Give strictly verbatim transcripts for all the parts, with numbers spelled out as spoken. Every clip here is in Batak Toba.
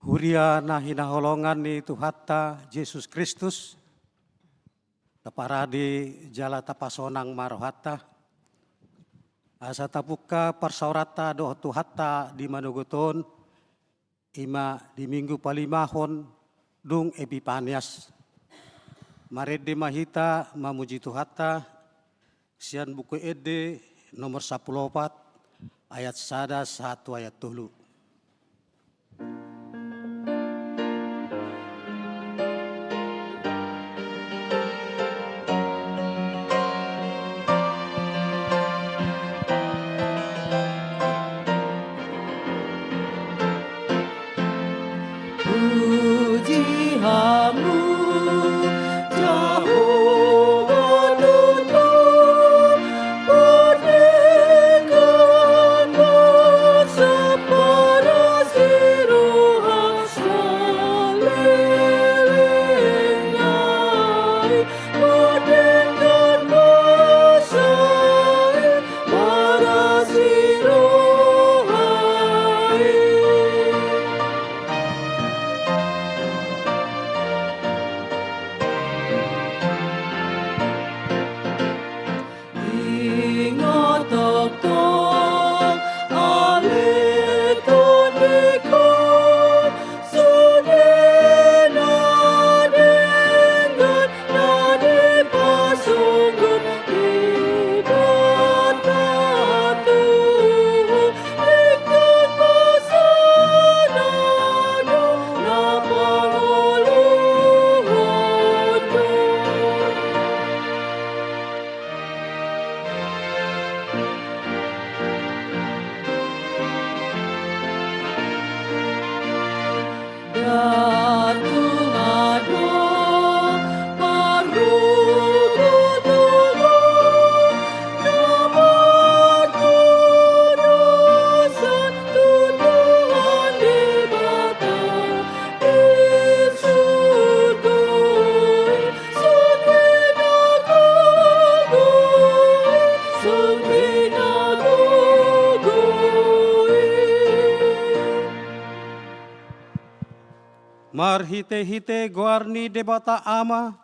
Huria na hinaholongan ni Tuhanta Jesus Kristus, na parade jala tapasonang ma rohanta, asa tapungka parsaoranta dohot Tuhanta di manogot on, ima di Minggu palimahon dung Epipanias. Marende ma hita mamuji Tuhanta, sian Buku Ende nomor sampulu opat, ayat sada sahat tu ayat tolu. Puji Hamu, Jahowa Tuhan, pardenggan basa, parasi roha saleleng nai. Pardenggan basa i, parasi roha i. Ingot tongtong ale tondingku, sude na denggan na dipasungkun Debata Tuhan, denggan basa na do na pangoluhon do. Ndang tung adong parrugutugon na martudosan tu Tuhan Debata di surgo i. Songon na gogo i, songon na gogo i. Marhitehite goar ni Debata Ama,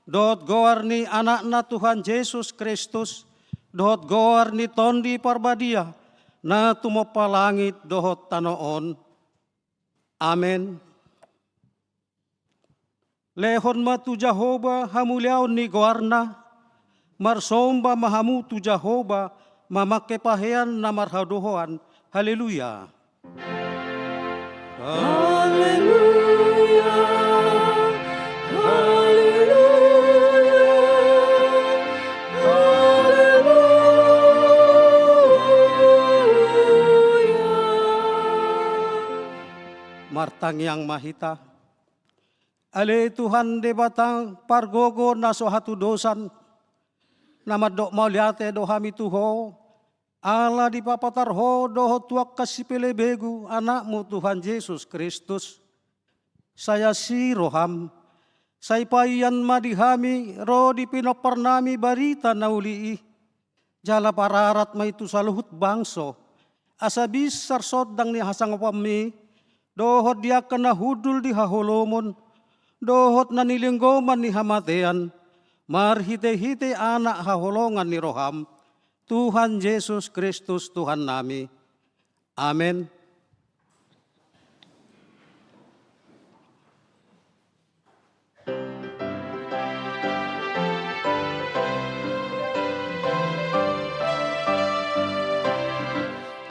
dohot goar ni Anakna Tuhan Jesus Kristus, dohot goar ni Tondi Parbadia, na tumompa langit dohot tano on. Amen. Lehon ma tu Jahowa hamuliaon ni goarna, marsomba ma hamu tu Jahowa, mamangke pahean na marhadohoan. Haleluya. Haleluya, haleluya, haleluya. Martangiang ma hita. Ale Tuhan Debata, pargogo na so hatudosan, na mandok mauliate do hami tu Ho, ala dipapatar Ho dohot tu angka sipelebegu Anakmu Tuhan Jesus Kristus. Sai asi roham, sai paihut ma di hami ro di pinomparnami barita na uli i, jala pararat ma i tu saluhut bangso, asa binsar sondang ni hasangaponmi, dohot di angka na hundul di haholomon, dohot na nilinggoman ni hamatean, marhitehite Anak haholongan ni roham, Tuhan Jesus Kristus Tuhannami. Amen.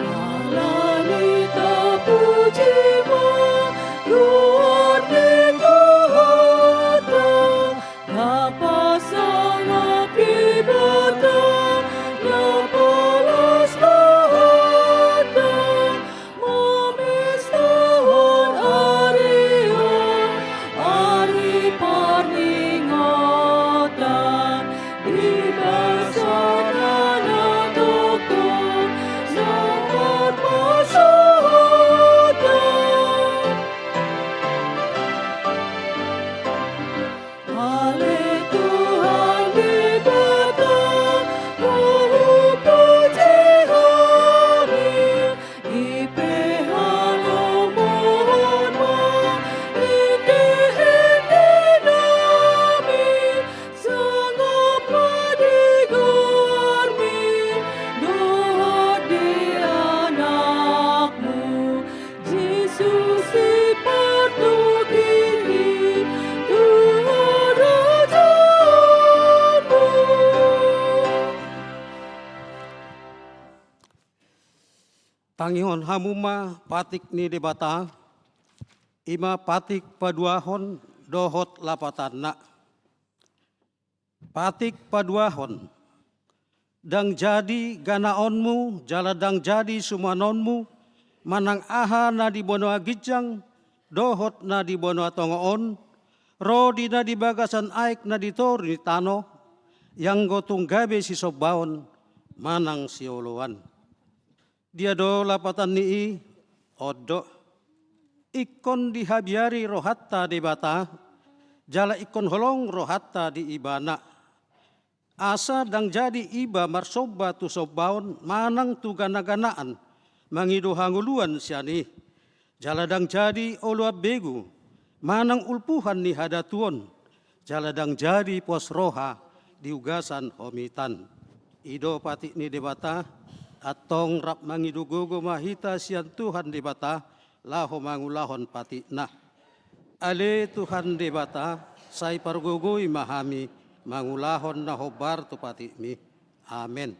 Alani tapuji ma goar ni Tuhanta, na pasangap Debata, na palas Tuhanta, mamestahon ari on, ari parninggotan, di bagasan na tongtong, na marpasohotan. Ale Tuhan Debata, hupuji hami, i pe halomoan ma, ende-ende nami, sangap ma di goarmi, dohot di Anakmu, Jesus, i partuki tu harajaonmu. Tangihon hamu ma patik ni Debata, i ma patik paduahon dohot lapatanna. Patik paduahon. Ndang jadi ganaonmu, jala ndang jadi sumanonmu, manang aha na di banua ginjang, dohot na di banua tonga on, ro di na di bagasan aek na di toru ni tano, ianggo tung gabe sisombaon, manang sioloan. Dia do lapatan ni i? On do. Ingkon dihabiari rohanta Debata, jala ingkon holong rohanta di Ibana. Asa ndang jadi iba marsomba tu sombaon manang tu ganaganaan, mangido hangoluan sian i. Jala ndang jadi oloan begu, manang ulpuhan ni hadatuon, jala ndang jadi pos roha di ugasan homitan. I do patik ni Debata, antong rap mangido gogo ma hita sian Tuhan Debata, laho mangulahon patikna. Ale Tuhan Debata, sai pargogoi ma hami, mangulahon na hombar tu patikmi. Amen.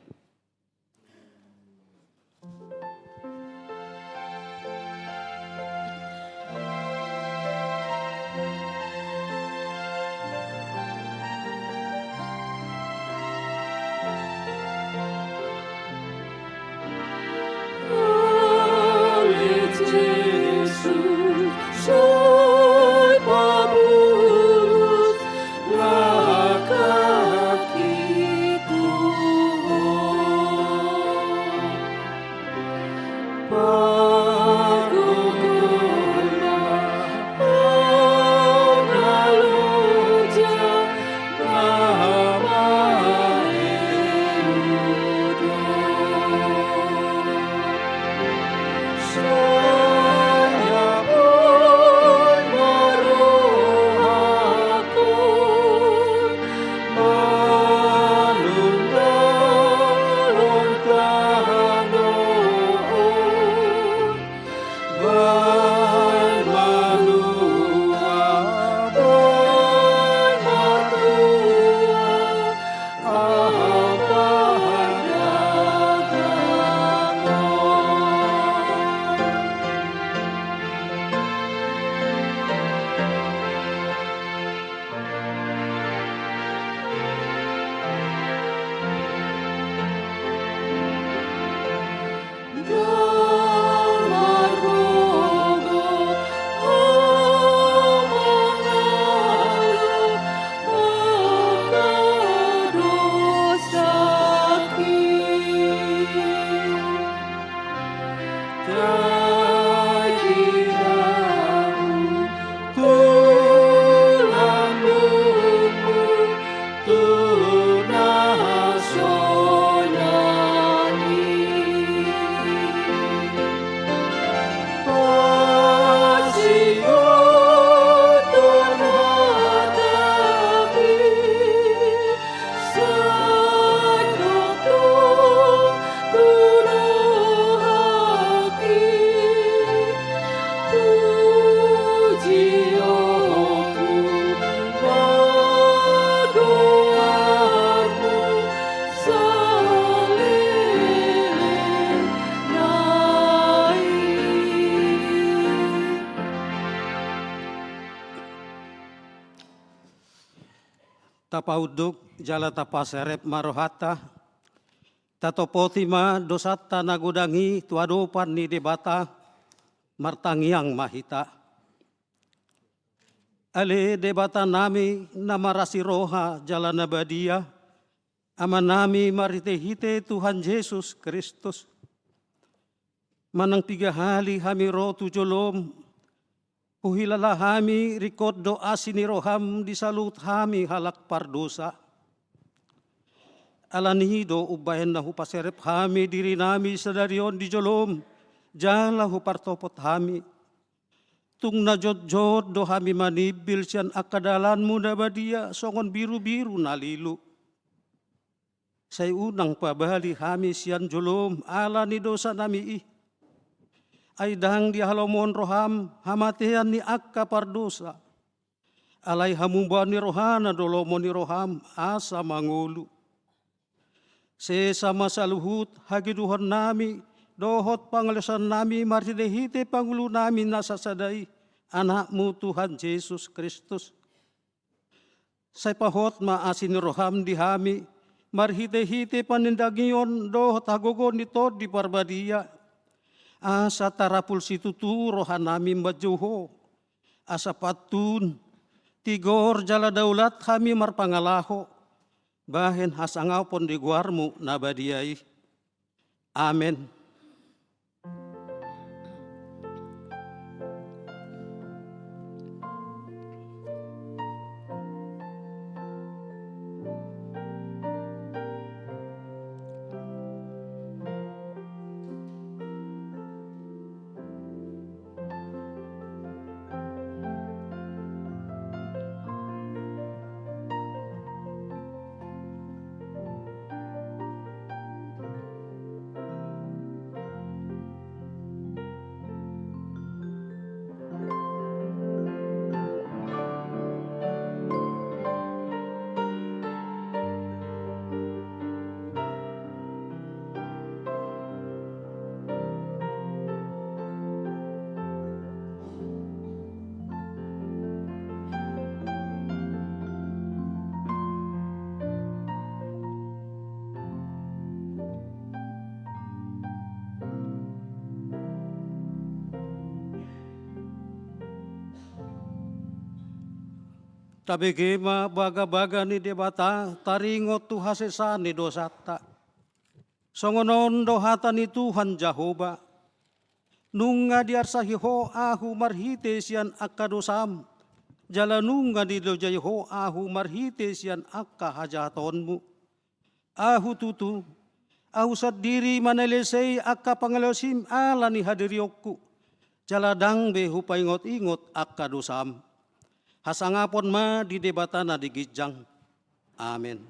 Tapaunduk jala tapaserep ma rohanta, tatopoti ma dosanta na godang i tu adopan ni Debata, martangiang ma hita. Ale Debata nami na marasi roha jala na badia, Ama nami marhite-hite Tuhan Jesus Kristus. Manang piga hali hami ro tu jolom, huhilala hami ringkot do asi ni roham di saluhut hami halak pardosa. Alani i do umbahen na hupaserep hami diri nami sadari on di jolom, jala hupartopot hami. Tung na jotjot do hami manimbil sian angka dalanmu na badia songon birubiru na lilu. Sai unang pabali hami sian jolom ala ni dosa nami i. Ai ndang dihalomohon roham hamatean ni angka pardosa. Alai hamubaon ni rohana do lomo ni roham asa mangolu. Sesa ma saluhut hageduhon nami dohot pangalaosion nami marhite-hite pangulu nami na sasada i, Anakmu Tuhan Jesus Kristus. Sai pahot ma asi ni roham di hami, marhite-hite panindangion dohot hagogoon ni Tondi Parbadia. Asa tarapul situtu roha nami manjou Ho. Asa pantun, tigor jala daulat hami marpangalaho, bahen hasangapon di goarmu na badia i. Amen. Tabege ma bagabaga ni Debata taringot tu hasesaan ni dosanta. Songon on do hata ni Tuhan Jahowa: Nunga diarsahi Ho ahu marhite sian angka dosam, jala nunga dilojai Ho ahu marhite sian angka hajahatonmu. Ahu tutu, ahu sandiri manalesei angka pangalaosim ala ni hadirionku, jala ndang be hupaingot-ingot angka dosam. Hasangapon ma di Debata na di ginjang. Amen.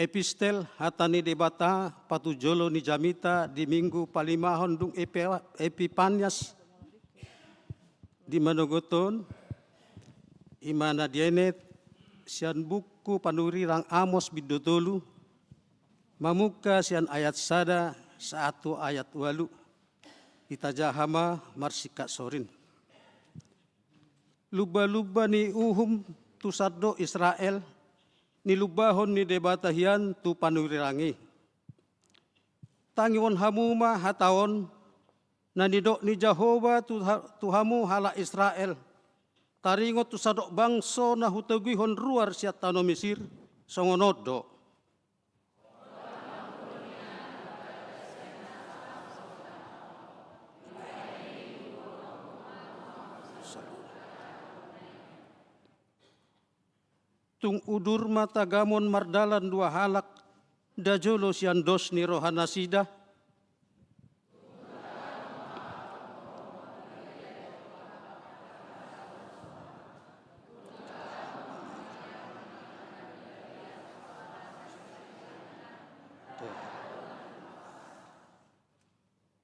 Epistel, hata ni Debata patujolo ni jamita di minggu palimahon dung Epi-, Epipanias di manogot on, i ma na dienet sian buku panurirang Amos bindu tolu, mamungka sian ayat sada sahat tu ayat ualu. Hita jaha ma marsingkat sorin. Lumba-lumba ni uhum tu sandok Israel, nilumbahon ni Debata hian tu panurirang i. Tangihon hamu ma hata on, na nidok ni Jahowa tu ha-, tu hamu halak Israel. Taringot tu sandok bangso na hutogihon ruar sian tano Misir, songon on do. Tung udur ma tagamon mardalan dua halak, nda jolo sian dos ni rohanasida.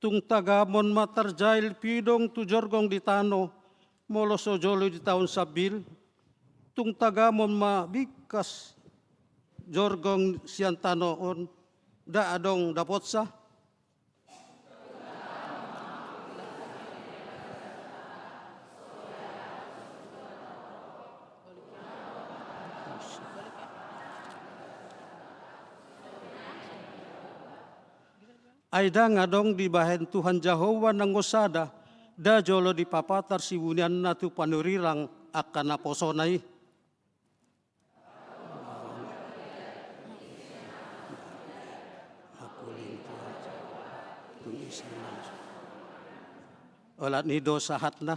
Tung tagamon ma tarjail pidong tu jorgong di tano, molo so jolo di taon sambil. Tung tagamon ma bingkas jorgong sian tano on, nda adong dapotsa. Ai ndang adong dibahen Tuhan Jahowa nanggo sada, nda jolo dipapatar sibunianna tu panurirang angka naposona i. Olat ni i do sahatna,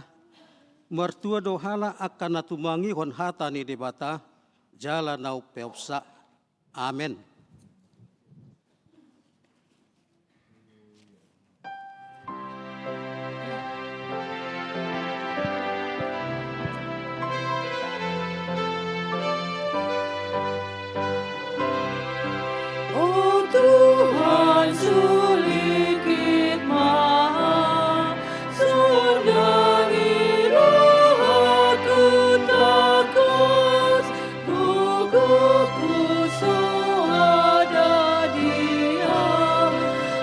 martua do halak angka na tumangihon hata ni Debata, jala na umpeopsa. Amen. O Tuhan, sulingkit ma songon angin rohangku tangkas, gogoku so ada di Ho.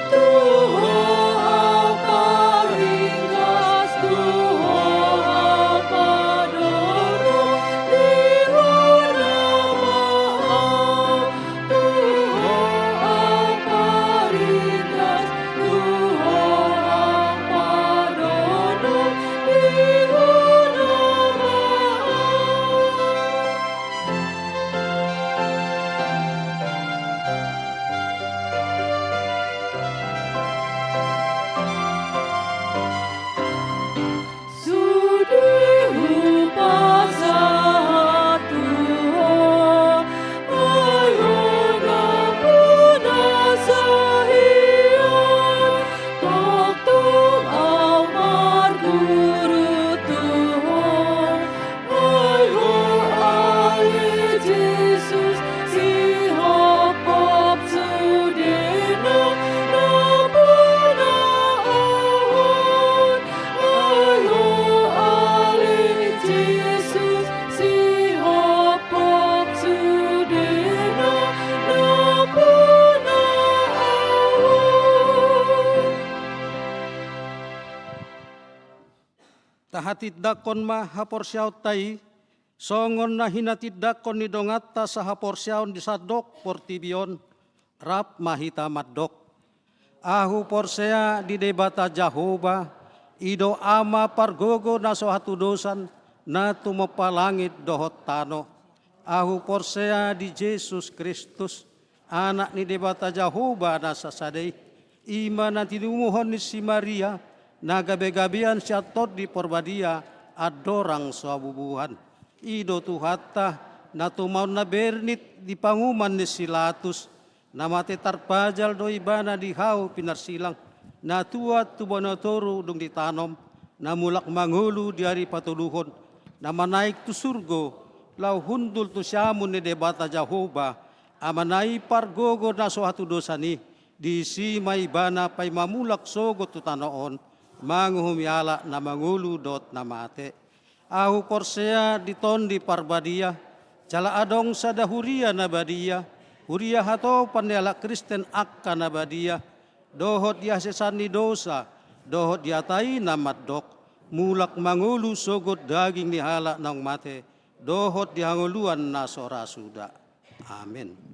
Tu Ho au paringgas, tu Ho au padodo, di Ho nama au. Tu Ho au paringgas, tu Ho au padodo, di Ho nama au. Sude hupasahat tu Ho, ai Ho nampuna sahian, tongtong au marguru tu Ho. Ai Ho ale Jesus, sihophop sude na nampuna au on. Ai Ho ale Jesus, sihophop sude na nampuna au on. Tahatindangkon ma haporseaonta i, songon na hinatindangkon ni donganta sahaporseaon di sandok portibi on. Rap ma hita mandok. Ahu porsea di Debata Jahowa, i do Ama pargogo na so hatudosan, na tumompa langit dohot tano. Ahu porsea di Jesus Kristus, Anak ni Debata Jahowa na sasada i, i ma na tinumuhon ni si Maria, na gabegabean sian Tondi Porbadia, andorang so habubuhan. I do Tuhanta, na tumaon na bernit di panguhuman ni si Latus, na mate tarpajal do Ibana di hau pinarsilang, na tuat tu banua toru dung ditanom, na mulak mangolu di ari patoluhon, na manaek tu surgo, laho hundul tu siamun ni Debata Jahowa, Amanami pargogo na so hatudosan i, disi ma ibana paima mulak sogot tu tano on, manguhumi halak na mangolu dohot na mate. Ahu porsea di Tondi Parbadia, jala adong sada huria na badia, huria hatopan ni halak Kristen angka na badia, dohot di hasesaan ni dosa, dohot di hata i na mandok, mulak mangolu sogot daging ni halak naung mate, dohot di hangoluan na so ra suda. Amen.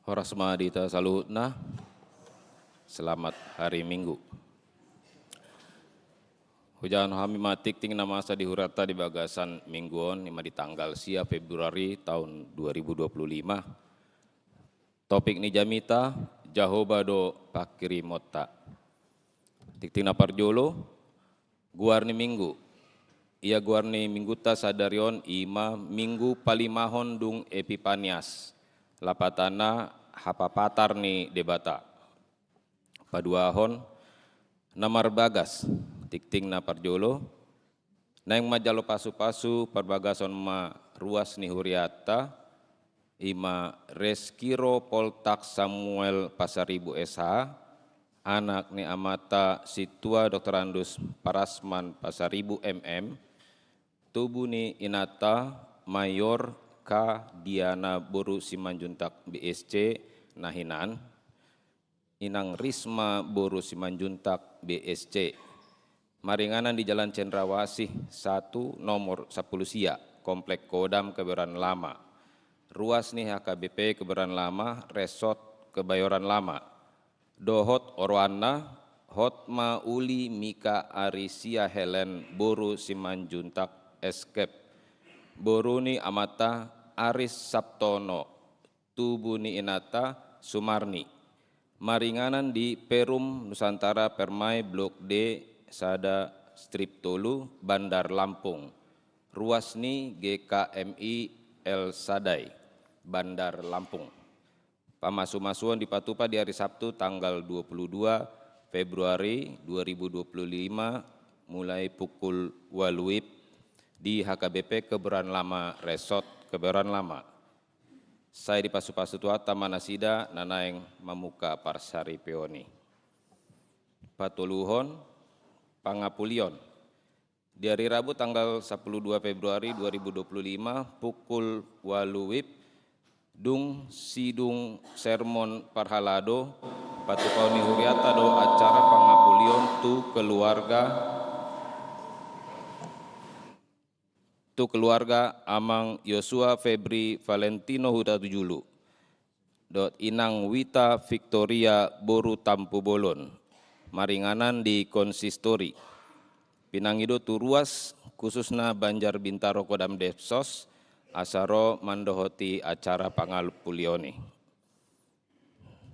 Horas ma di hita saluhutna. Selamat hari Minggu. Hujaha hami ma tingting na masa di hurianta di bagasan minggu on, i ma di tanggal sia Februari tahun dua ribu dua puluh lima. Topik ni jamita, Jahowa do pangkirimonta. Tingting na parjolo, goar ni minggu. Ia goar ni minggunta sadari on i ma minggu palimahon dung Epipanias. Lapatanna hapapatar ni Debata. Paduahon, na marbagas, tingting na parjolo, naeng manjalo pasupasu parbagason ma ruas ni hurianta, i ma Reskiro Poltak Samuel Pasaribu S H, anak ni amanta Sintua Doktorandus Parasman Pasaribu M M, tubu ni inanta Mayor K Diana boru Simanjuntak B S C na hinan, Inang Risma boru Simanjuntak B S C. Maringanan di Jalan Cendrawasih satu, nomor sampulu sia, Komplek Kodam Kebayoran Lama. Ruas ni H K B P Kebayoran Lama, Resort Kebayoran Lama. Dohot oroanna, hot ma uli Mika Arisia Helen boru Simanjuntak Eskep. Boru ni amanta Aris Saptono, tubu ni inanta Sumarni. Maringanan di Perum Nusantara Permai Blok D sada Strip tolu, Bandar Lampung. Ruas ni G K M I El Sadai, Bandar Lampung. Pamasumasuon dipatupa di ari Sabtu tanggal dua puluh dua Februari dua ribu dua puluh lima, mulai pukul ualu WIB di H K B P Kebayoran Lama Resort Kebayoran Lama. Sai dipasupasu Tuhanta ma nasida na naeng mamungka parsaripeon i. Patoluhon, pangapulion. Di ari Rabu tanggal sampulu dua Februari dua ribu dua puluh lima, pukul ualu WIB, dung sidung sermon parhalado, patupaon ni hurianta do acara pangapulion tu keluarga, tu keluarga Amang Yosua Febri Valentino Huta Julu dohot Inang Wita Victoria boru Tampubolon, maringanan di konsistori. Pinangido tu ruas, khususna Banjar Bintaro Kodam Depsos, asa ro mandohoti acara pangapulion i.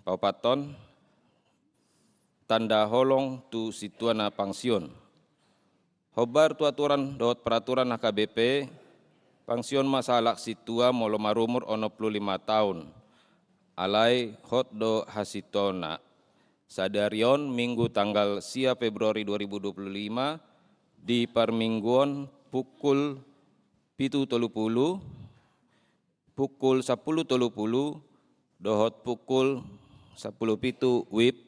Paopathon, tanda holong tu sintua na pangsion. Hombar tu aturan dohot peraturan H K B P, pangsion ma sahalak sintua molo marumur onom pulu lima taon. Alai hot do hasintuaonna. Sadari on, Minggu tanggal sia Februari dua ribu dua puluh lima, di parmingguon pukul pitu tolu pulu, pukul sampulu tolu pulu, dohot pukul sampulu pitu WIB,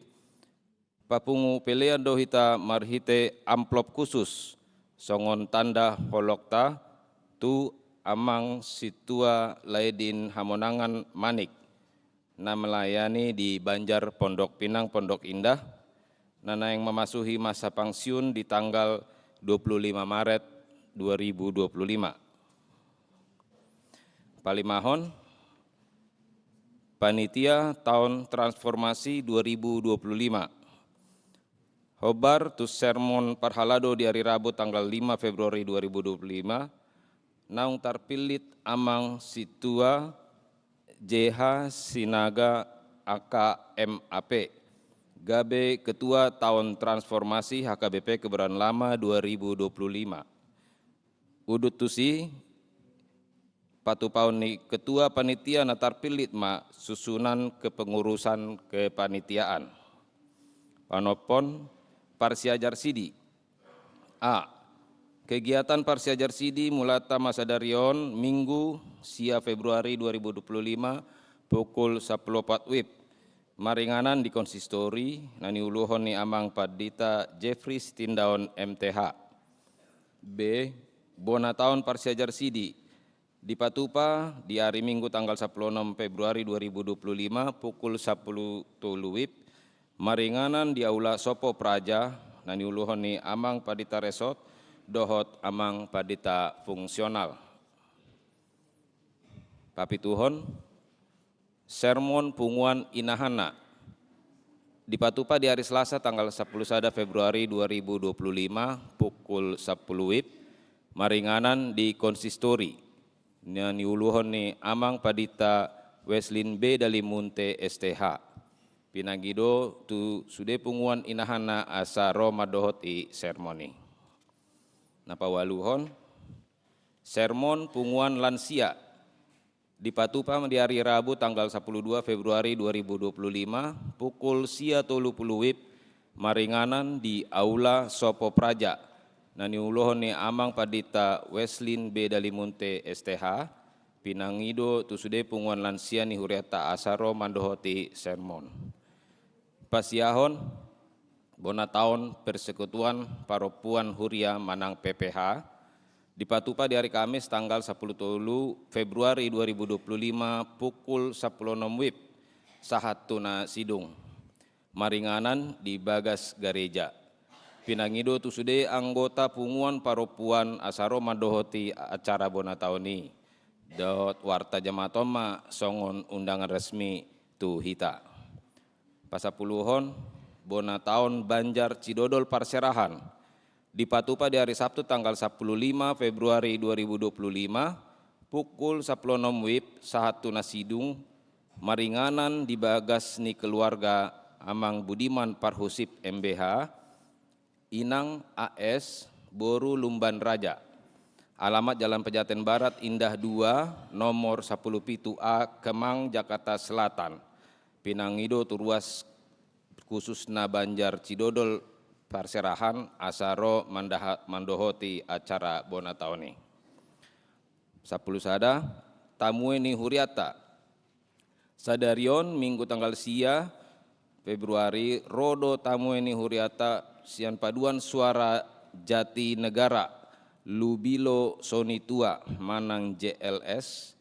papungu pelean do hita marhite amplop khusus, songon tanda holongta tu Amang Sintua Laedin Hamonangan Manik, na melayani di Banjar Pondok Pinang Pondok Indah, na naeng mamasuhi masa pangsiun di tanggal dua pulu lima Maret dua ribu dua pulu lima. Palimahon, Panitia Taon Transformasi dua ribu dua pulu lima. Hombar tu sermon parhalado di ari Rabu tanggal lima Februari dua ribu dua pulu lima, naung tarpillit Amang Sintua J H Sinaga A K M A P, gabe Ketua Taon Transformasi H K B P Kebayoran Lama dua ribu dua pulu lima. Udut tusi, patupaon ni Ketua Panitia na tarpillit ma susunan kepengurusan kepanitiaan. Panompon, parsiajar sidi. A. Kegiatan parsiajar sidi mulanta ma sadari on, Minggu, sia Februari dua ribu dua pulu lima, pukul sampulu opat WIB. Maringanan di konsistori, na niuluhon ni Amang Pandita Jeffrey Sitindaon M T H. B. Bona taon parsiajar sidi, dipatupa di ari Minggu tanggal sampulu onom Februari dua ribu dua pulu lima, pukul sampulu tolu WIB, maringanan di Aula Sopo Praja, na niuluhon ni Amang Pandita Resort, dohot Amang Pandita Fungsional. Papituhon, Sermon punguan inahanna dipatupa di ari Selasa tanggal sapuluh sada Februari dua ribu dua puluh lima pukul sapuluh wib, maringanan di konsistori, na niuluhon ni Amang Pandita Weslin B Dalimunte S T H. Pinangido tu sude punguan inahanna asa ro mandohoti sermon i. Na paualuhon, sermon punguan lansia dipatupa di ari Rabu tanggal sapuluh dua Februari dua ribu dua puluh lima pukul sia tolu puluh wib, maringanan di Aula Sopo Praja, na niuluhon ni Amang Pandita Weslin B Dalimunte S T H. Pinangido tu sude punguan lansia ni hurianta asa ro mandohoti sermon. Pasiahon, bona taon Persekutuan Parompuan Huria manang P P H, dipatupa di ari Kamis tanggal sapuluh tolu Februari dua ribu dua puluh lima pukul sapuluh onom wib, sahat tu na sidung, maringanan di bagas gareja. Pinangido tu sude anggota punguan parompuan asa ro mandohoti acara bona taon i. Dohot warta jamaaton ma songon undangan resmi tu hita. Pasapuluhon, bona taon Banjar Cidodol Parserahan dipatupa di ari Sabtu tanggal sapuluh lima Februari dua ribu dua puluh lima pukul sapuluh onom wib, sahat tu na sidung, maringanan di bagas ni keluarga Amang Budiman Parhusip M B H, Inang A S, boru Lumban Raja. Alamat Jalan Pejaten Barat, Indah dua, nomor sapuluh pitu A, Kemang, Jakarta Selatan. Pinangido tu ruas khususna Banjar Cidodol Parserahan asa ro mandaha-, mandohoti acara bona taon i. Sapuluh sada, tamue ni hurianta. Sadari on, Minggu tanggal sia Februari, ro do tamue ni hurianta sian Paduan Suara Jatinegara, Lubilo Sonitua manang J L S,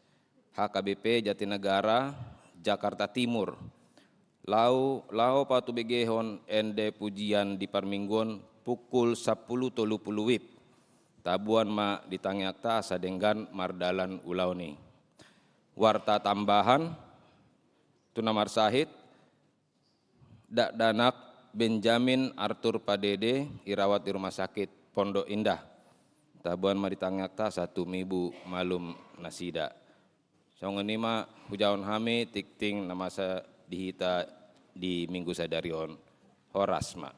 H K B P Jatinegara, Jakarta Timur. Laho, laho patubegehon ende pujian di parmingguon pukul sapuluh tolu puluh wib. Tabuan ma di tangiangta asa denggan mardalan ulaon i. Warta tambahan, tu na marsahit, dakdanak Benjamin Arthur Padede dirawat di Rumah Sakit Pondok Indah. Tabuan ma di tangiangta asa tumibu malum nasida. Songon i ma hujahahon hami tingting na masa di hita di Minggu sadari on. Horas ma.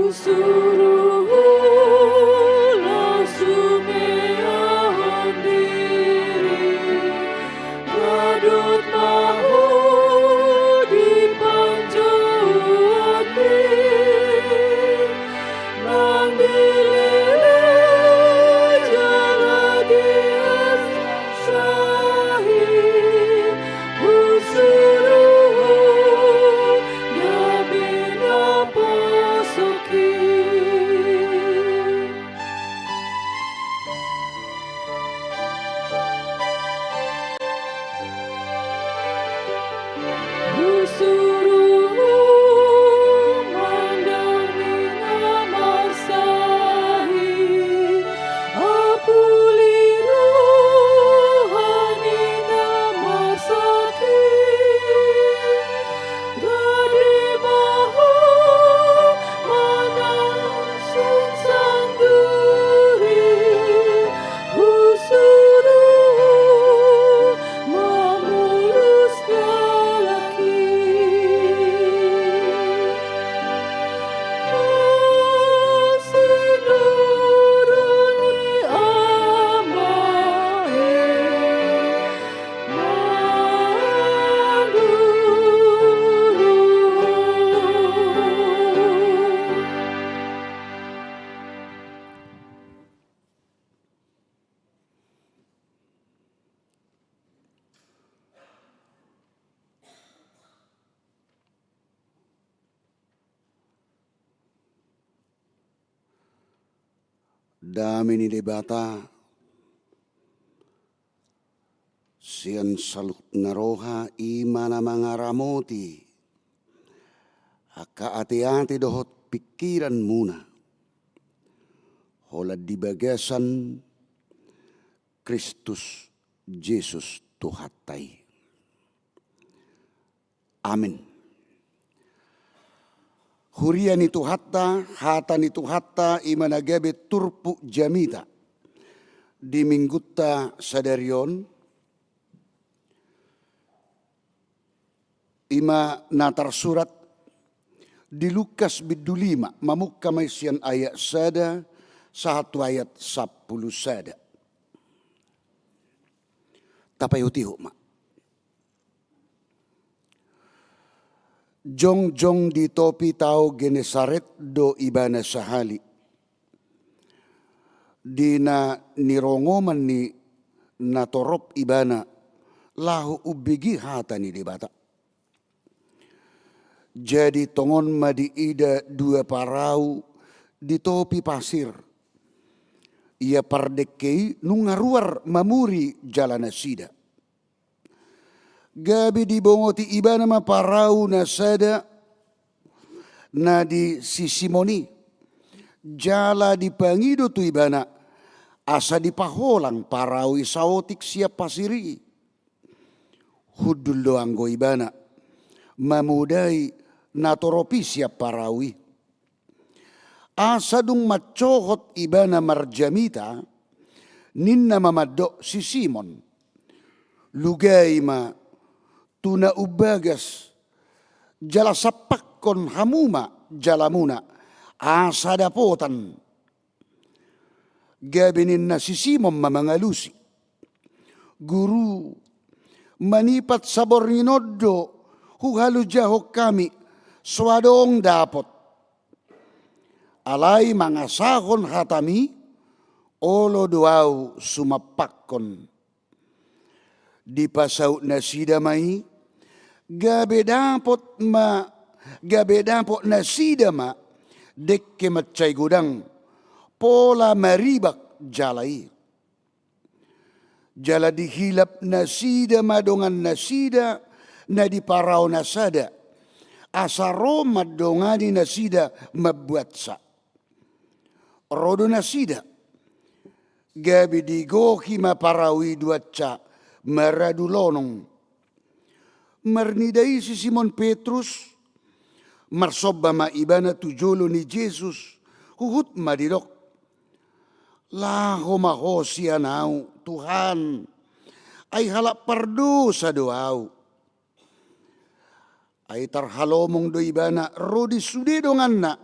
Suruh langsung meahon diri, gadut mahu di panjauan ni, nang di lele jala di sahi, husuruh gabe na posoki. Husuruh mandangi na marsahi, apuli roha ni na marsakit. Gabe mahu manang sungsang duri, husuruh mamolus halak i. Masih duru ni ama i. Dame ni Debata sian saluhutna roha, i ma na mangaramoti angka ateate dohot pingkiranmuna, holan di bagasan Kristus Jesus Tuhanta i. Amen. Huria ni Tuhanta, hata ni Tuhanta i ma na gabe turpuk jamita di minggunta sadari on, i ma na tarsurat di Lukas bindu lima, mamungka ma i sian ayat sada sahat tu ayat sampulu sada. Tapaihutihut ma. Jongjong di topi tao Genesaret do ibana sahali, di na nirongoman ni natorop ibana laho umbege hata ni Debata. Jadi tongon ma diida dua parau di topi pasir. Ia pardengke i nunga ruar mamuri jala nasida. Gabe dibongoti ibana ma parau na sada na di si Simon i, jala dipangido tu ibana asa dipaholang parau i saotik sian pasir i. Hundul do anggo ibana mamodai natorop i sian parau i. Asa dung mansohot ibana marjamita, ninna ma mandok si Simon, lugai ma tu na umbagas, jala sampakkon hamu ma jalamuna asa dapotan. Gabe ninna si Simon ma mangalusi, Guru, manipat saborngin on do huhalojahon hami, so adong dapot. Alai mangasahon hatami, olo do ahu sumampakkon. Dipasaut nasida ma i, gabe dapot ma, gabe dapot nasida ma dengke mansai godang, pola maribak jala i. Jala dihilap nasida ma dongan nasida na di parau na sada, asa ro mandongani nasida mambuatsa. Ro do nasida, gabe digohi ma parau i duansa maradu lonong. Marnida i si Simon Petrus, marsomba ma ibana tu jolo ni Jesus, huhut ma didok, Laho ma ho sian ahu, Tuhan, ai halak pardosa do ahu. Ai tarhalomong do ibana ro di sude donganna,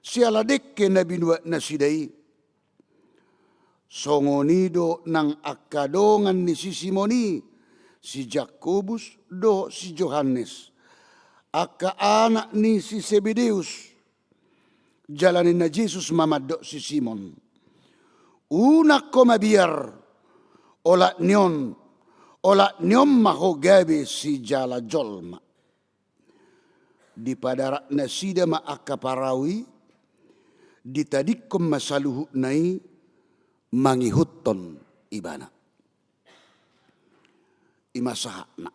siala dengke na binuat nasida i. Songon i do nang angka dongan ni si Simon i, si Jakobus dohot si Johannes, angka anak ni si Sebedeus. Jala ninna Jesus ma mandok si Simon: Unang ho mabiar, olat ni on, olat ni on ma ho gabe sijala jolma. Dipadarat nasida ma angka parau i, ditadingkon ma saluhutna i mangihuthon Ibana. I ma sahatna.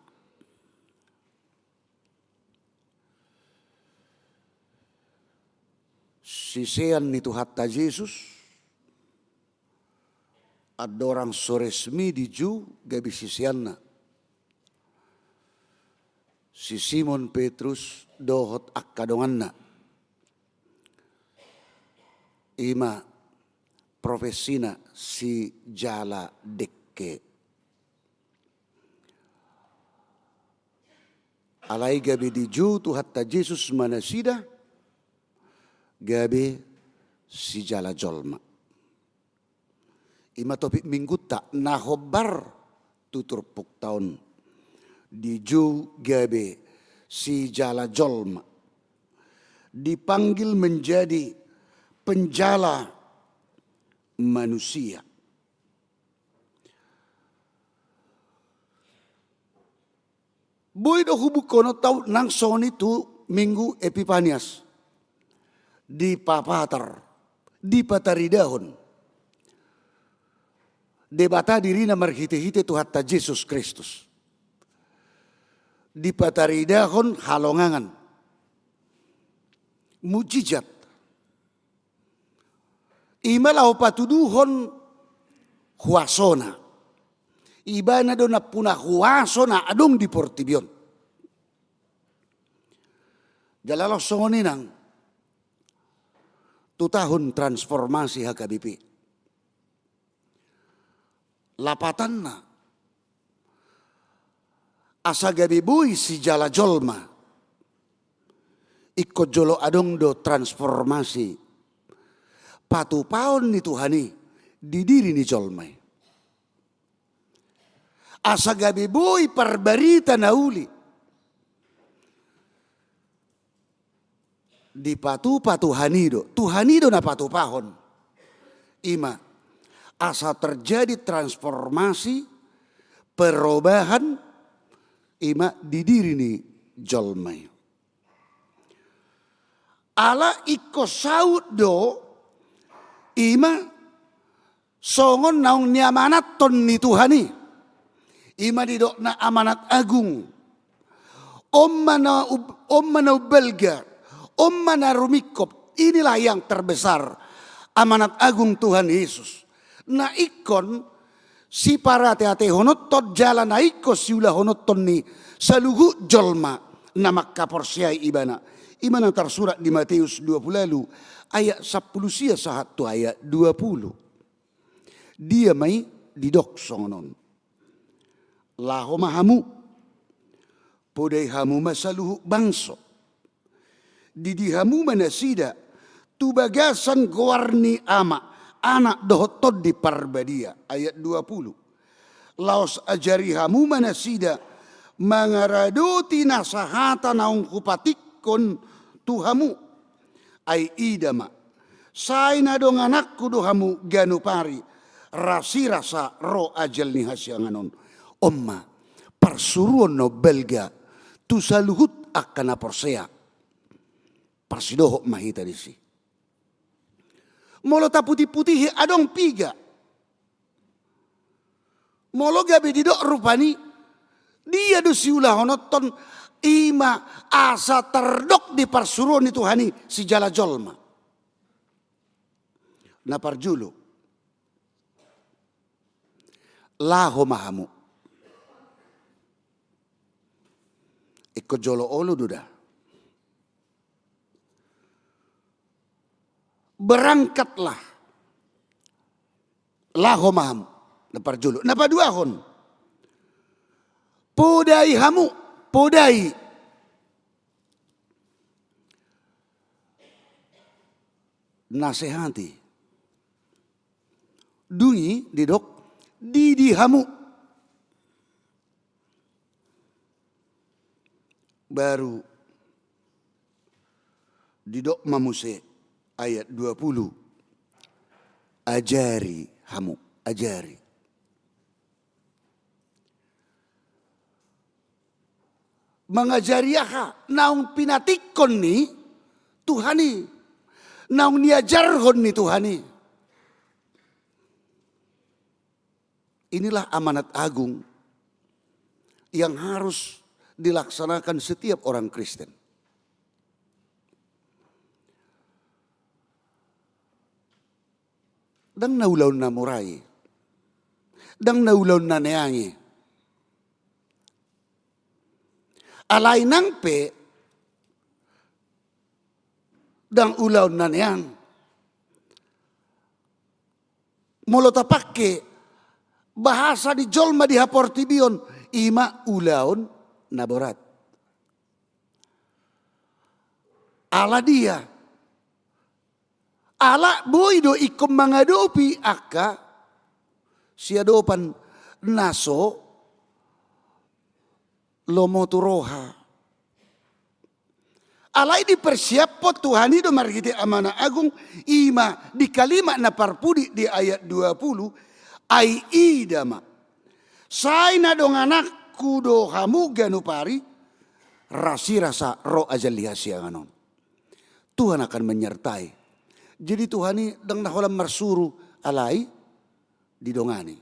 Sisean ni Tuhanta Jesus, andorang so resmi dijou gabe siseanna, si Simon Petrus dohot angka donganna. I ma profesina sijala dengke. Alai gabe dijou Tuhanta Jesus ma nasida gabe sijala jolma. I ma topik minggunta na hombar tu turpukta on. Dijou gabe sijala jolma. Dipanggil menjadi penjala manusia. Boi do hubukhon on taon nang songon i tu Minggu Epipanias. Dipapatar, dipataridahon Debata dirina marhitehite Tuhanta Jesus Kristus. Dipataridahon halongangan, mujizat. I ma laho patuduhon huasona. Ibana do nampuna huaso na adong di portibi on. Jala laos songon i nang tu tahun transformasi H K B P. Lapatanna, asa gabe boi sijala jolma, ingkon jolo adong do transformasi patupaon ni Tuhan i di diri ni jolma i. Asa gabe boi parbarita na uli. Dipatupa Tuhan i do, Tuhan i do na patupahon. I ma, asa terjadi transformasi, perubahan, i ma di diri ni jolma i. Ala ingkon saut do, i ma songon naung niamanathon ni Tuhan i. I ma didokna amanat agung. On ma na ub-, on ma na umbalga, on ma na rumingkop. Inilah yang terbesar, amanat agung Tuhan Yesus. Na ingkon siparateatehononton jala na ingkon siulahononton ni saluhut jolma na mangkaporseai Ibana. I ma na tarsurat di Mateus dua pulu ualu ayat sampulu sia sahat tu ayat dua pulu. Dia ma i didok songon on: Laho ma hamu, podai hamu ma saluhut bangso. Didi hamu ma nasida tu bagasan goar ni Ama, Anak dohot Tondi Parbadia. Ayat dua pulu. Laos ajari hamu ma nasida mangaradoti nasa hata naung hupatikkon tu hamu. Ai ida ma, sai na dongananku do hamu ganup ari, rasirasa ro ajal ni hasiangan on. On ma parsuruon na umbalga tu saluhut angka na porsea. Parsidohot ma hita disi. Molo taputihputihi adong piga. Molo gabe didok rupani, dia do siulahononton, i ma asa tardok di parsuruon ni Tuhan i sijala jolma. Na parjolo, laho ma hamu. Ingkon jolo olo do da. Berangkatlah. Laho ma hamu. Na parjolo. Na paduahon, podai hamu. Podai. nasehati. Dung i didok, didi hamu. Baru didok ma muse ayat dua puluh, ajari hamu, ajari. Mangajari aha? Naung pinatikkon ni Tuhan i, naung niajarhon ni Tuhan i. Inilah amanat agung yang harus dilaksanakan setiap orang Kristen. Ndang na ulaon na mura i, ndang na ulaon na neang i. Alai nang pe ndang ulaon na neang, molo tapangke bahasa ni jolma di haportibion, i ma ulaon na borat. Ala dia? Ala boi do ingkon mangadopi angka siadopan na so lomo tu roha. Alai dipersiaphon Tuhan i do marhite amanat agung, i ma di kalimat na parpudi di ayat dua puluh, ai ida ma, sai na dongananku do hamu ganup ari, rasirasa ro ajal ni hasiangan on. Tuhan akan menyertai. Jadi Tuhan i ndang na holan marsuru, alai didongani.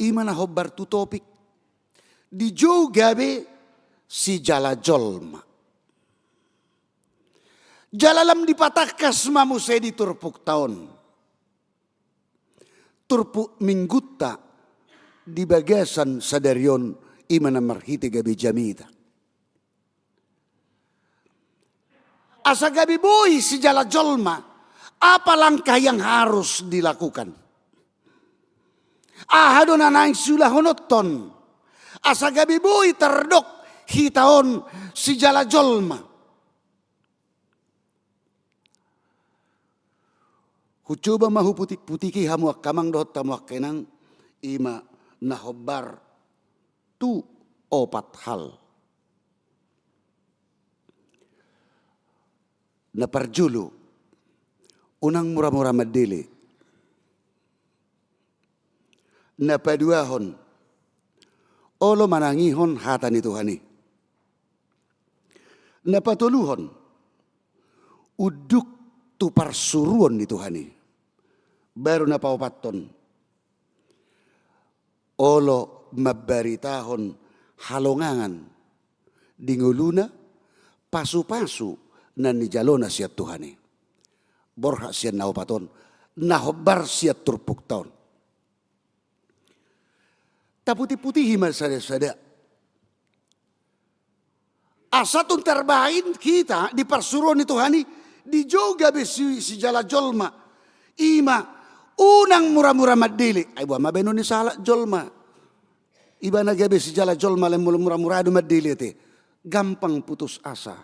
I ma na hombar tu topik, dijou gabe sijala jolma. Jala lam dipatangkas ma muse di turpukta on. Turpuk minggunta di bagasan sadari on, i ma na marhite gabe jamita. Asa gabe boi sijala jolma, apa langkah yang harus dilakukan? Aha do na naeng siulahononton asa gabe boi tardok hita on sijala jolma? Hucoba ma huputik-putiki hamu angka amang dohot hamu angka inang, i ma na hombar tu opat hal. Na parjolo, unang mura-mura mandele. Na paduahon, olo manangihon hata ni Tuhan i. Na patoluhon, unduk tu parsuruon ni Tuhan i. Baru na paopathon, olo mambaritahon halongangan di ngoluna, pasu-pasu na nijalona sian Tuhan i. Borhat sian na opat on, na hombar sian turpukta on. Taputik-putihi ma sada-sada. Asa tung tarbaen hita di parsuruon ni Tuhan i, dijou gabe si, sijala jolma. I ma, unang mura-mura mandele. Ai boha ma baenon ni sahalak jolma? Ibana gabe sijala jolma, alai molo mura-mura do mandele ate, gampang putus asa.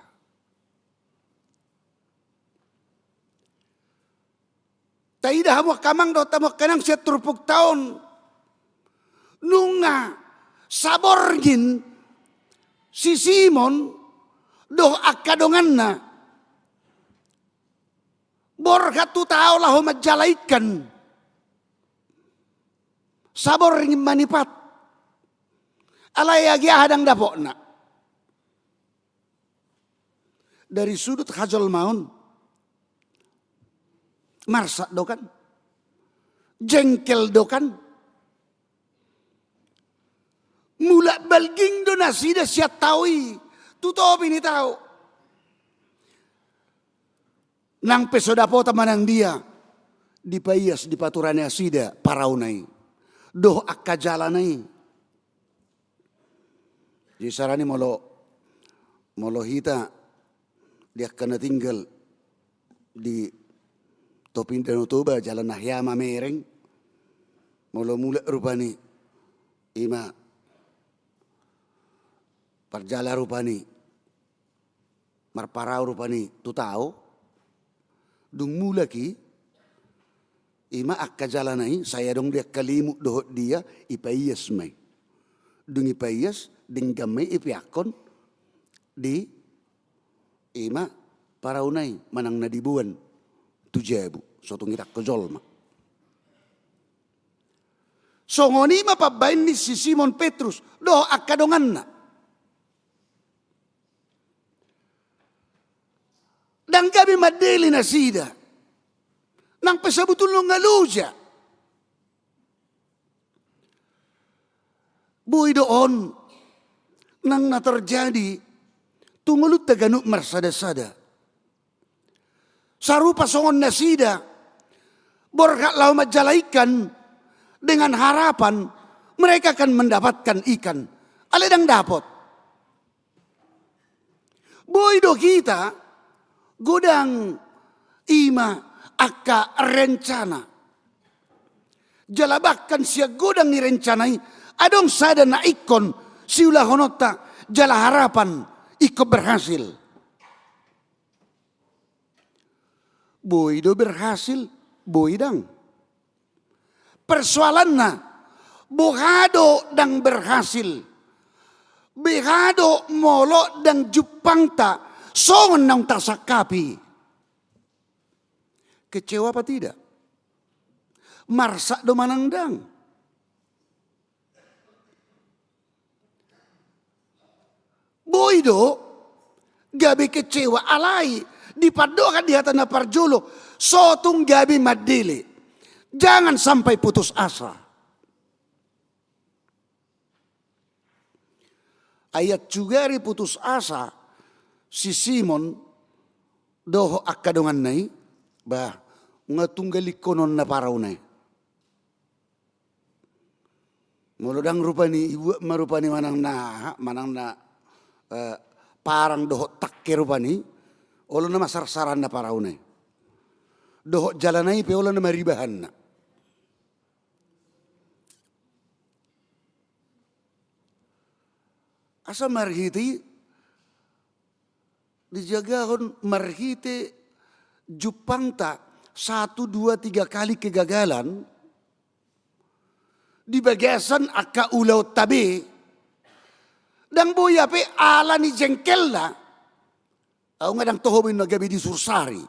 Taida hamu angka amang dohot hamu angka inang sian turpukta on, nunga saborngin si Simon dohot angka donganna borhat tu tao laho manjala ikan. Saborngin manipat. Alai agi aha ndang dapotna? Dari sudut hajolmaon, marsak do kan, jengkel do kan. Mulak balging do nasida sian tao i tu topi ni tao. Nang pe so dapotan manang dia, dipaias, dipatura nasida parauna i dohot angka jalana i. Jadi isarana i molo, molo hita di angka na tinggal di topi ni Danau Toba, jala na hea mamereng, molo mulak rupani, i ma parjala rupani Marparau rupani tu tao, dung mulak i, ima angka jalana i, sai adong di angka limut dohot dia, ipaias ma i. Dung ipaias, denggan ma i ipeakkon di ima parauna i manang na diboan tu jabu, so tung itangko jolma. Songon i ma pambaen ni si Simon Petrus dohot angka donganna. Ndang gabe mandele nasida. Nang pe sabotulna nunga loja. Boi do on nang na terjadi tu ngolunta ganup marsada-sada. Sarupa songon nasida borhat laho manjala ikan dengan harapan mereka akan mendapatkan ikan. Alai ndang dapot. Boi do hita godang ima angka rencana. Jala bahkan sian godang ni rencana i, adong sada na ingkon siulahononta jala harapan ingkon berhasil. Boi do berhasil, boi ndang. Persoalanna, boha do ndang berhasil? Boha do molo ndang jumpangta songon naung tasangkapi? Kecewa apa tidak? Marsak do manang ndang? Boi do gabe kecewa, alai dipandohan di hata na parjolo, so tung gabe mandele. Jangan sampai putus asa. Ai ancugari putus asa si Simon dohot angka donganna i, bah, nunga tunggal ingkonon na parauna i. Molo ndang rupani, ibuat ma rupani manang na, manang na, eh, parang dohot tangke rupani, olo nama sarsaran na parauna i. Dohot jalana i pe olo nama ribahanna. Asa marhite i dijagahon marhite jumpangta satu, dua, tiga kali kegagalan di bagasan angka ulaonta be, ndang boi hape ala ni jengkelna, au nga ndang toho be na gabe disursari.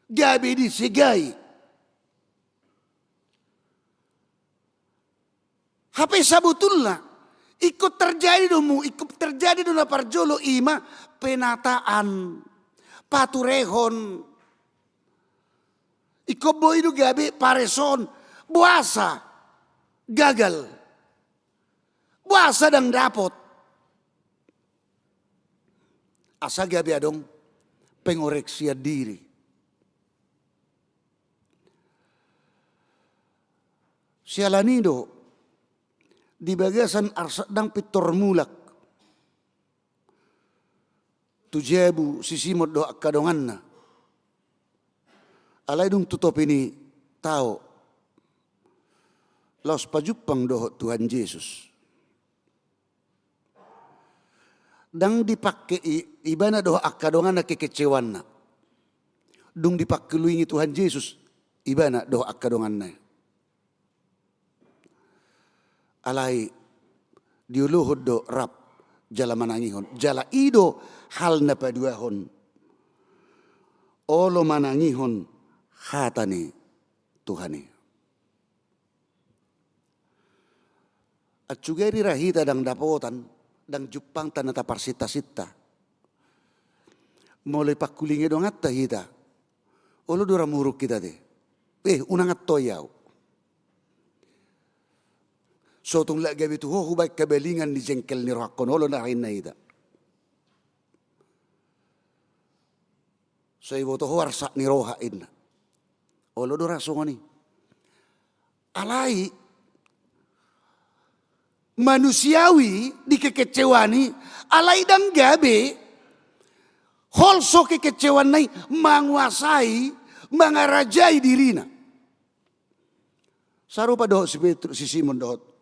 Gabe disegai. Hape sabotulna, ingkon terjadi do mu, ingkon terjadi do na parjolo ima penataan, paturehon. Ingkon boi do gabe pareson, boasa gagal, boasa ndang dapot. Asa gabe adong pengoreksian diri. Siala ni do di bagasan arsak ndang pintor mulak tu jabu si Simon dohot angka donganna. Alai dung tu topi ni tao laos pajumpang dohot Tuhan Jesus. Ndang dipangke i, ibana dohot angka donganna kekecewanna. Dung dipangkeluingi Tuhan Jesus ibana dohot angka donganna. Alai diolohon do rap jala manangihon. Jala i do hal na paduahon. Olo manangihon hata ni Tuhan i. Ancugari ra hita ndang dapotan, ndang jumpangta na taparsintasinta. Molo ipangkulingi donganta hita, olo do ra muruk hita te. Eh, unang antoi au. So tung lak gabe tu ho hubaen habalingan ni jengkel ni rohangkon, olo na ra inna hita. So iboto ho arsak ni roha inna. Olo do ra songon i. Alai manusiawi di kekecewaan i, alai ndang gabe holso kekecewaanna i manguasai, mangarajai dirina. Sarupa dohot si Petrus, si Simon dohot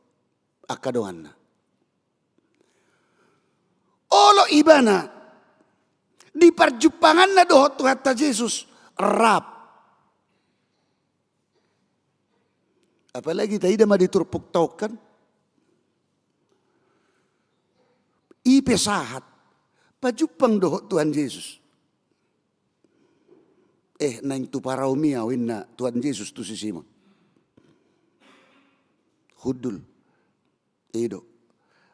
angka donganna. Olo ibana di parjumpanganna dohot Tuhanta Jesus rap. Apalagi taida ma di turpukta on kan, i pe sahat pajumpang dohot Tuhan Jesus. Eh, naeng tu paraomi ahu, ninna Tuhan Jesus tu si Simon. Hundul. I do.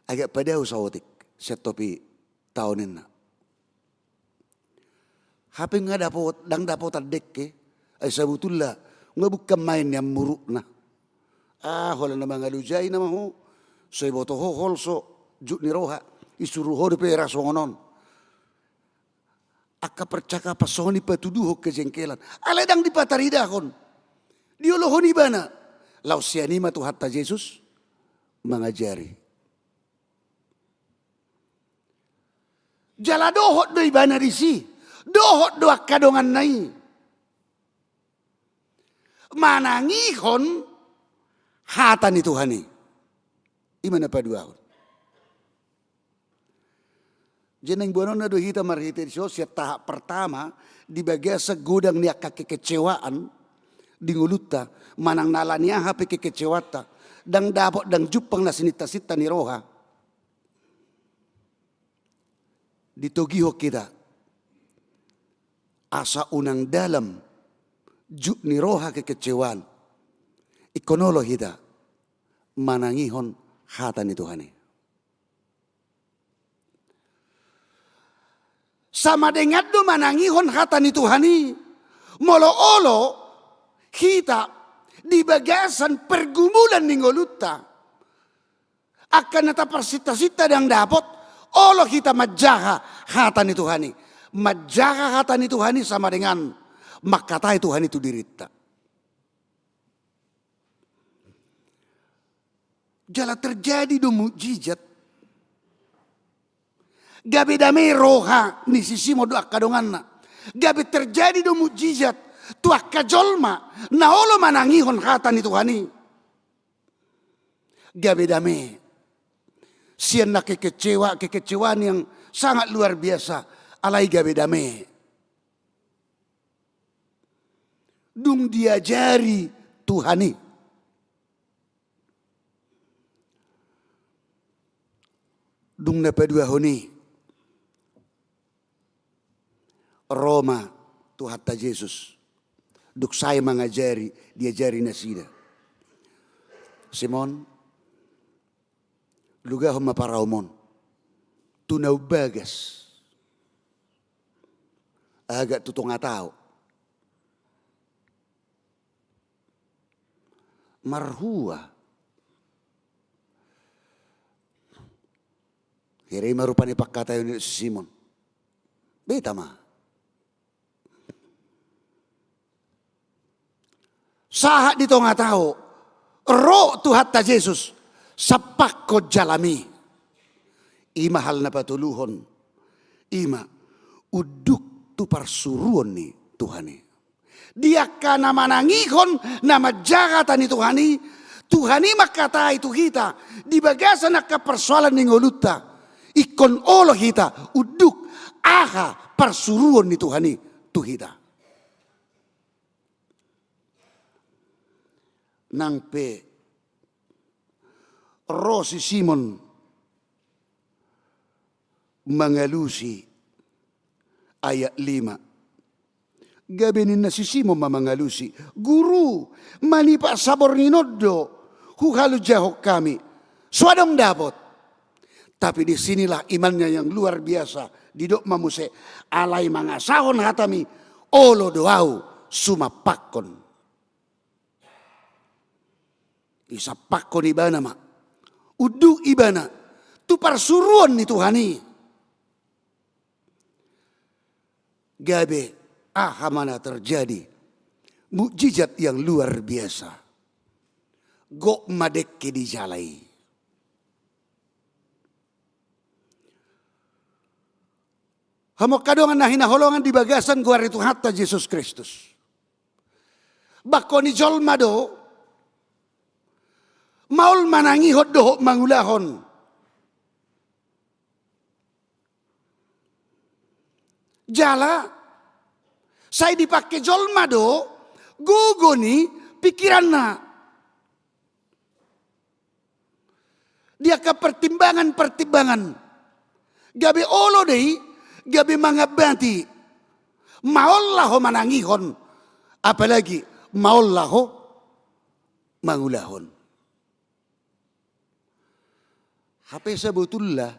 Agak padao saotik sian topi ta on, ninna. Hape nga dapot, ndang dapotan dengke. Ai sabutulna nga bukan maen nian murukna. Ah, holan na mangalojai nama ho. So iboto ho holso jut ni roha. Isuru ho dope ra songon on. Angka percakapan songon i patuduhon kejengkelan. Alai ndang dipataridahon. Diolohon ibana. Laos sian i ma Tuhanta Jesus mangajari. Jala dohot do ibana disi. Dohot do angka donganna i. Manangihon hata ni Tuhan i. I ma na paduahon. Jadi naeng boanonna do hita marhite disi on sian tahap pertama di bagasan godang ni angka kekecewaan di ngolunta, manang na ala ni aha pe kekecewaanta, ndang dapot, ndang jumpang na sininta-sinta ni roha. Ditogihon hita asa unang dalam jut ni roha kekecewaan. Ingkon olo hita manangihon hata ni Tuhan i. Sama dengan do manangihon hata ni Tuhan i. Molo olo hita di bagasan pergumulan ni ngolunta, angka na taparsinta-sinta ndang dapot, olo hita manjaha hata ni Tuhan i. Manjaha hata ni Tuhan i sama dengan mangkatai Tuhan i tu dirinta. Jala terjadi do mujizat. Gabe dame roha ni si Simon dohot angka donganna. Gabe terjadi do mujizat tu angka jolma na olo manangihon hata ni Tuhan i. Gabe dame. Sian na kekecewa, kekecewaan yang sangat luar biasa, alai gabe dame. Dung diajari Tuhan i. Dung na paduahon i, ro ma Tuhanta Jesus. Dung sae mangajari, diajari nasida. Simon, lugahon ma paraom on tu na umbagas. Agak tu tonga tao. Marhua. Hira i ma rupani pangkataion ni si Simon. Beta ma. Sahat di tonga tao, ro Tuhanta Jesus, sampakkon jalami. I ma hal na patoluhon, i ma unduk tu parsuruon ni Tuhan i. Di angka na manangihon, na manjaha hata ni Tuhan i, Tuhan i mangkatai tu hita, di bagasan angka parsoalan ni ngolunta, ingkon olo hita unduk aha parsuruon ni Tuhan i tu hita. Nang pe ro si Simon mangalusi, ayat lima. Gabe ninna si Simon ma mangalusi, "Guru, manipat saborngin on do huhalojahon hami, so adong dapot." Tapi di sinilah imannya yang luar biasa. Didok ma muse, "Alai mangasahon hatami, olo do ahu sumampakkon." Isampakkon ibana ma. Unduk ibana tu parsuruon ni Tuhan i. Gabe aha ma na terjadi? Mukjizat yang luar biasa. Gok ma dengke dijala i. Hamu angka dongan na hinaholongan di bagasan goar ni Tuhanta Jesus Kristus. Bangko ni jolma do maol manangihon dohot mangulahon. Jala sai dipangke jolma do gogo ni pingkiranna di angka pertimbangan-pertimbangan. Gabe olo do i, gabe mangambati. Maol laho manangihon, apalagi maol laho mangulahon. Hape sabotulna,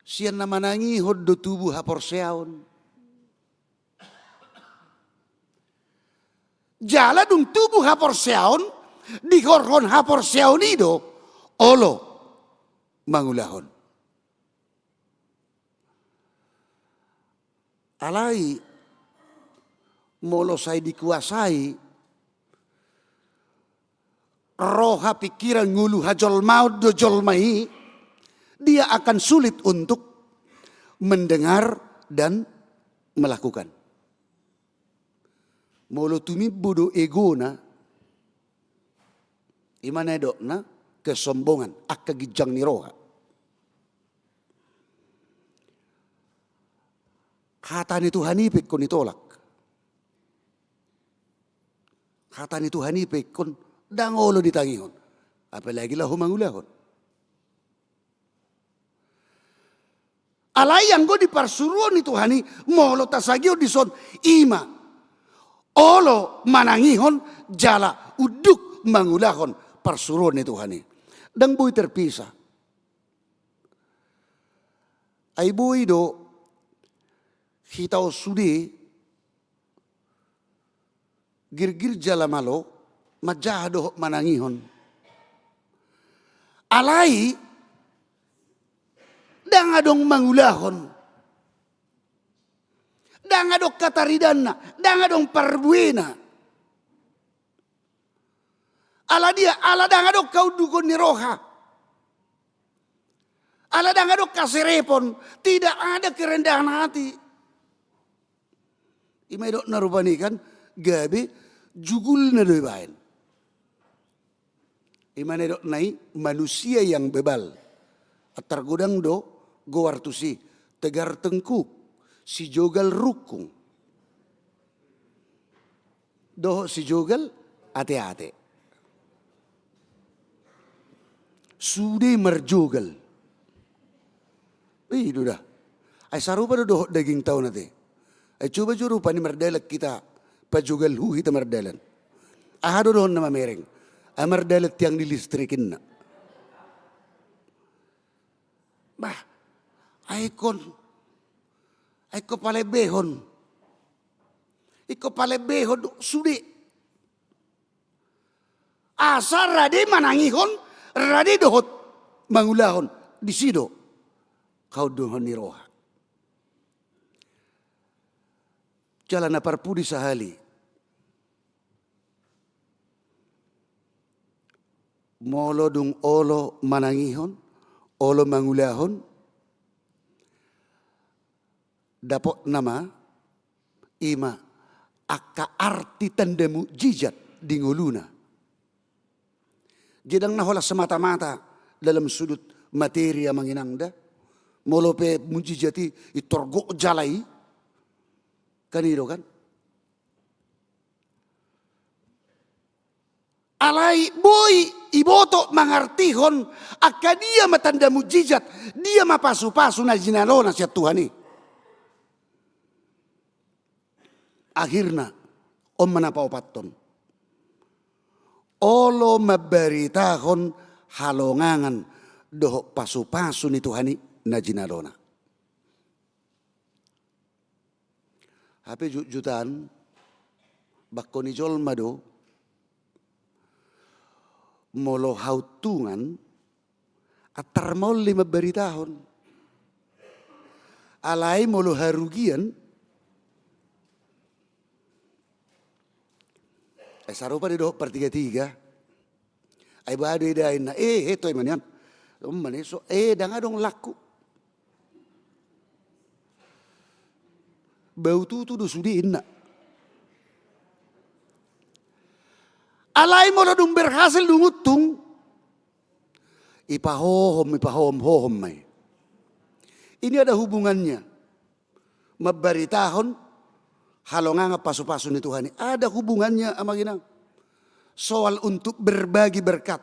sian na manangihon do tubu haporseaon. Jala dung tubu haporseaon, dihorhon haporseaon i do olo mangulahon. Alai molo sai dikuasai roha, pingkiran, ngolu hajolmaon do jolma i, dia akan sulit untuk mendengar dan melakukan. Molo tumimbo do egona, i ma na didokna kesombongan, angka ginjang ni roha. Hata ni Tuhan i pe ingkon ditolak. Hata ni Tuhan i pe ingkon ndang olo ditangihon, apalagi laho mangulahon. Alai anggo di parsuruon ni Tuhan i, molo tasagihon dison, i ma olo manangihon jala unduk mangulahon parsuruon ni Tuhan i. Ndang boi terpisah. Ai boi do hita on sude girgir jala malo manjaha dohot manangihon. Alai ndang adong mangulahon. Ndang adong hataridanna, ndang adong parbuena. Ala dia, ala ndang adong haunduhon ni roha. Ala ndang adong haserepon, tidak ada kerendahan hati. I ma didokna rupani kan, gabe jugulna do ibaen. I ma na didokna i manusia yang bebal. Antar godang do goar tusi, tegar tengkuk, sijogal rungkung. Dohot sijogal ate-ate. Sude marjogal. I do da. Ai sarupa do dohot dagingta on ate. Ai coba jo rupani mardalan hita pajogal hu hita mardalan. Aha do dohot na mamereng? Ai mardalan tiang ni listrik inna. Bah, ai ingkon, ai ingkon palembehon. Ingkon palembehon do sude. Asa rade manangihon, rade dohot mangulahon, disi do haunduhon ni roha. Jala na parpudi sahali. Molo dung olo manangihon, olo mangulahon, dapotna ma i ma angka arti tanda mukjizat di ngoluna. Jadi ndang na holan semata-mata dalam sudut materi amang inang da. Molo pe mukjizat i, i torgok jala i. Kan i do kan? Alai boi iboto mangartihon angka dia ma tanda mukjizat, dia ma pasu-pasu na jinalona sian Tuhan i. Akhirna, on ma na paopathon. Olo mambaritahon halongangan dohot pasu-pasu ni Tuhan i na jinalona. Hape jotjotan, bangko ni jolma do, molo hauntungan, antar maol i mambaritahon. Alai molo harugian, eh, sarupa do dohot partiga-tiga. Ai boha do i da inna, eh, eh, toe ma nian. On ma ni so, eh, ndang adong laku. Bau tutu do sude inna. Alai molo dung berhasil, dung untung, ipahohom, ipahohom, hohom ma i. Ini ada hubungannya. Mambaritahon halongangan pasupasu ni Tuhan i. Ada hubungannya, amang inang. Soal untuk berbagi berkat.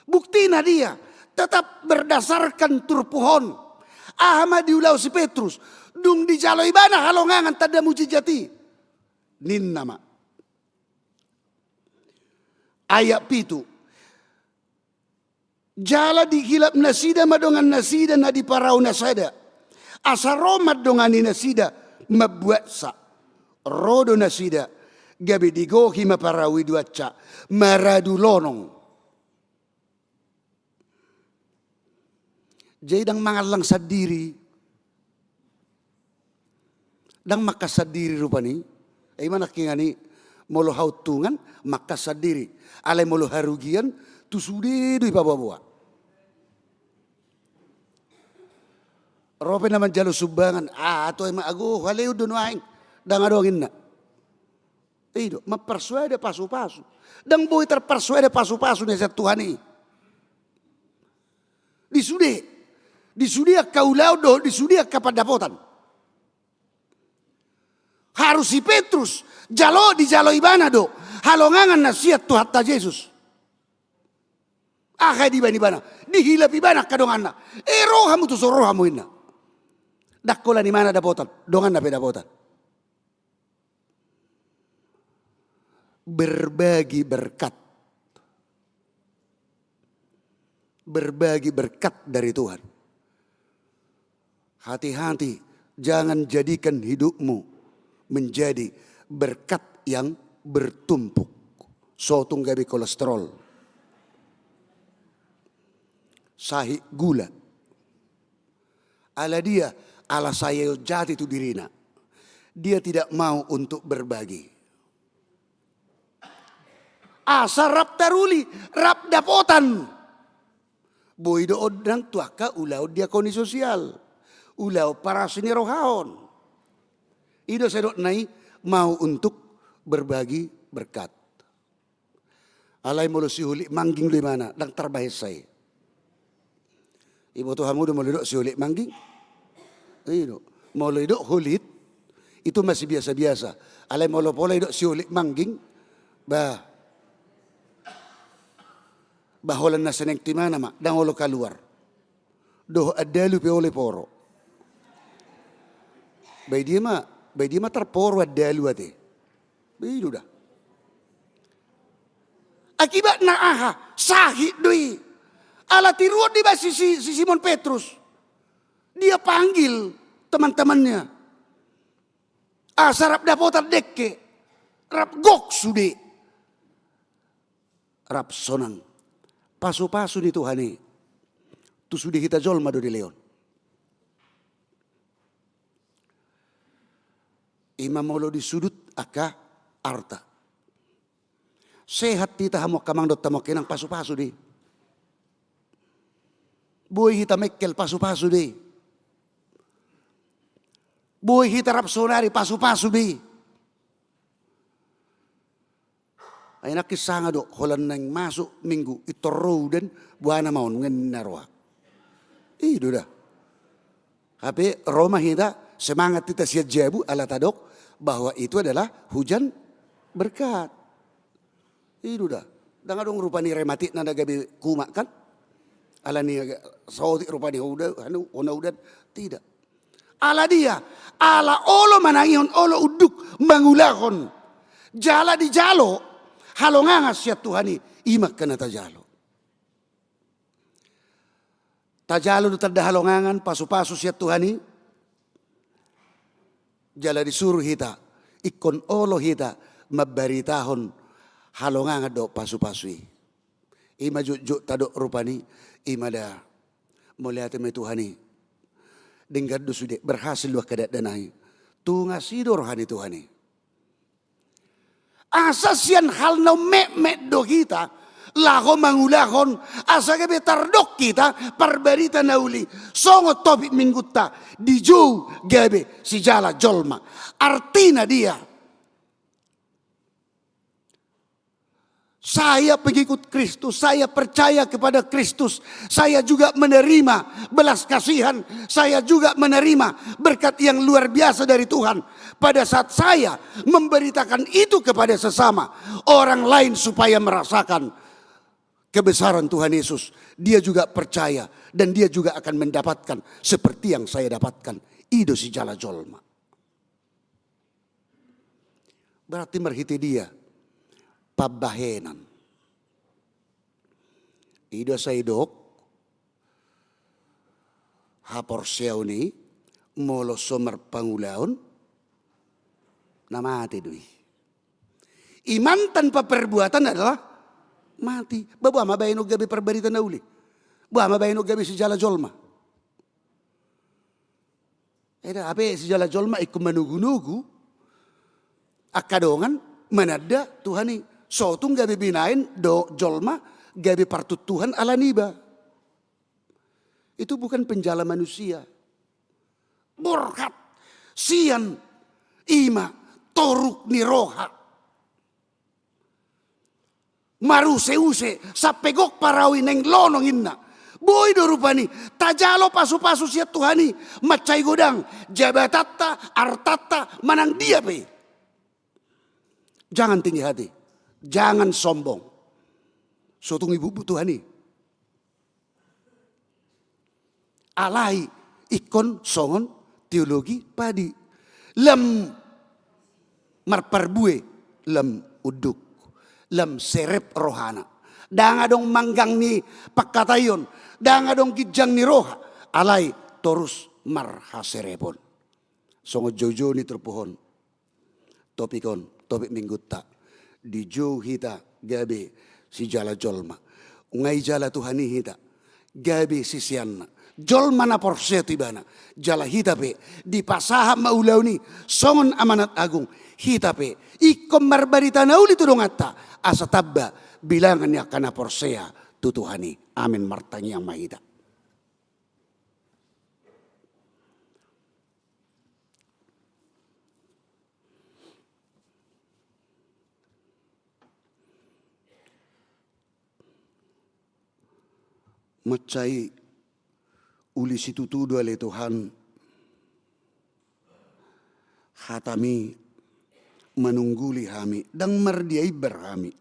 Buktina dia tetap berdasarkan turpuk on. Aha ma diulahon si Petrus? Dung dijalo ibana halongangan tanda mujizat i, ninna ma. Ayat pitu. Jala dihilap nasida ma dongan nasida na di parau na sada, asa ro mandongani nasida mambuatsa. Ro do nasida, gabe digohi ma parau i duansa, maradu lonong. Jadi ndang mangallang sandiri. Ndang mangkas sandiri rupani. Ima nangkiningan i, molo hauntungan mangkas sandiri. Alai molo harugian, tu sude do ipaboa-boa. Ro pe na manjalo sumbangan, ah, tu ima ago, haleon do nuaeng. Ndang adong inna. I do, mamparsuada pasupasu. Ndang boi tarparsuada pasupasu na sian Tuhan i. Di sude, di sude angka ulaon dohot di sude angka pandapotan. Harus si Petrus, jalo, dijalo ibana do halongangan na sian Tuhanta Jesus. Aha dibaen ibana? Dihilap ibana angka donganna. E, ro hamu tu so ro hamu, inna. Ndang holan imana dapotan, donganna pe dapotan. Berbagi berkat. Berbagi berkat dari Tuhan. Hati-hati, jangan jadikan hidupmu menjadi berkat yang bertumpuk. So tung gabe kolesterol. Sahit gula. Ala dia, ala sai jati tu dirina. Dia tidak mau untuk berbagi. Asa rap taruli, rap dapotan. Boi do on nang tu angka ulaon diakoni sosial. Ulaon parasi ni roha on. I do sai dok na i mau untuk berbagi berkat. Alai molo siholit mangging do imana, ndang tarbahen sai. Iboto hamu do molo idok siholit mangging? I do. Molo idok holit, itu masih biasa-biasa. Alai molo pola idok siholit mangging, bah. Bah, holan na seneng tu imana ma, ndang olo kaluar. Dohot andalu pe olo iporo. Bah, i dia ma, bah, i dia ma tarporo andalu ate. Bah, i do da. Akibatna aha? Sahit do i. Ala tiruon dibaen si, si, si Simon Petrus. Dia panggil teman-temannya. Asa rap dapotan dengke. Rap gok sude. Rap sonang. Pasupasu ni Tuhan i. Tu sude hita jolma do dilehon. Ima molo di sudut angka arta. Sehat hita hamu angka amang dohot hamu angka inang, pasupasu do i. Boi hita mengkel, pasupasu do i. Boi hita rap saonari, pasupasu do i. Ai nangkin sanga do holan naeng masuk minggu, pintor ro udan, boha nama on, nunga ninna roha. I do da. Hape ro ma hita, semangat hita sian jabu ala tadok bahwa itu adalah hujan berkat. I do da. Ndang adong rupani rematik na gabe kumat kan. Ala ni saotik rupani hona udan, hona udan. Tidak. Ala dia, ala olo manangihon, olo unduk mangulahon. Jala dijalo halongangan sian Tuhan i, ima angka na tajalo. Tajalo do tanda halongangan, pasupasu sian Tuhan i. Jala disuru hita, ingkon olo hita mambaritahon halongangan dohot pasupasu i. Ima jotjot tadok rupani, ima da. Mauliate ma i Tuhan i. Denggan do sude, berhasil do angka dakdanak i. Tunga asi do roha ni Tuhan i. Asa sian hal na ummetmet do hita laho mangulahon, asa gabe tardok hita parbarita na uli. Songon topik minggunta, dijou gabe sijala jolma. Artina dia. Saya pengikut Kristus, saya percaya kepada Kristus, saya juga menerima belas kasihan, saya juga menerima berkat yang luar biasa dari Tuhan. Pada saat saya memberitakan itu kepada sesama, orang lain supaya merasakan kebesaran Tuhan Yesus, dia juga percaya dan dia juga akan mendapatkan seperti yang saya dapatkan. I do sijala jolma. Berarti marhite dia pambahenan. I do asa didok, haporseaon i molo so marpangulaon, na mate do i. Iman tanpa perbuatan adalah mati. Ba boha ma bahenon gabe parbarita na uli? Boha ma bahenon gabe sijala jolma? Eda, hape sijala jolma ingkon manogunogu angka dongan mananda Tuhan i. So tung gabe binahen do jolma gabe partuntuhan ala niba. Itu bukan penjala manusia. Borhat, sian, ima toruk ni roha. Maruseuse sampe gok parau i naeng lonong inna. Boi do rupani tajalo pasupasu sian Tuhan i, mansai godang jabatanta, artanta, manang dia pe. Jangan tinggi hati, jangan sombong. So tung ibubu Tuhan i. Alai ingkon songon teologi padi. Lam marparbue, lam unduk, lam serep rohana. Ndang adong manggang ni pangkataion, ndang adong ginjang ni roha. Alai torus marhaserepon. Songon joujou ni turpuk on. Topik on, topik minggunta. Dijou hita gabe sijala jolma. Nga dijala Tuhan i hita gabe siseanna, jolma na porsea tu ibana. Jala hita pe dipasahat ma ulaon i songon amanat agung. Hita pe ingkon marbarita na uli tu donganta, asa tamba bilangan ni angka na porsea tu Tuhan i. Amen. Martangiang ma hita. Mansai uli situtu do ale Tuhan hataMi manungguli hami, ndang mardia imbar hami.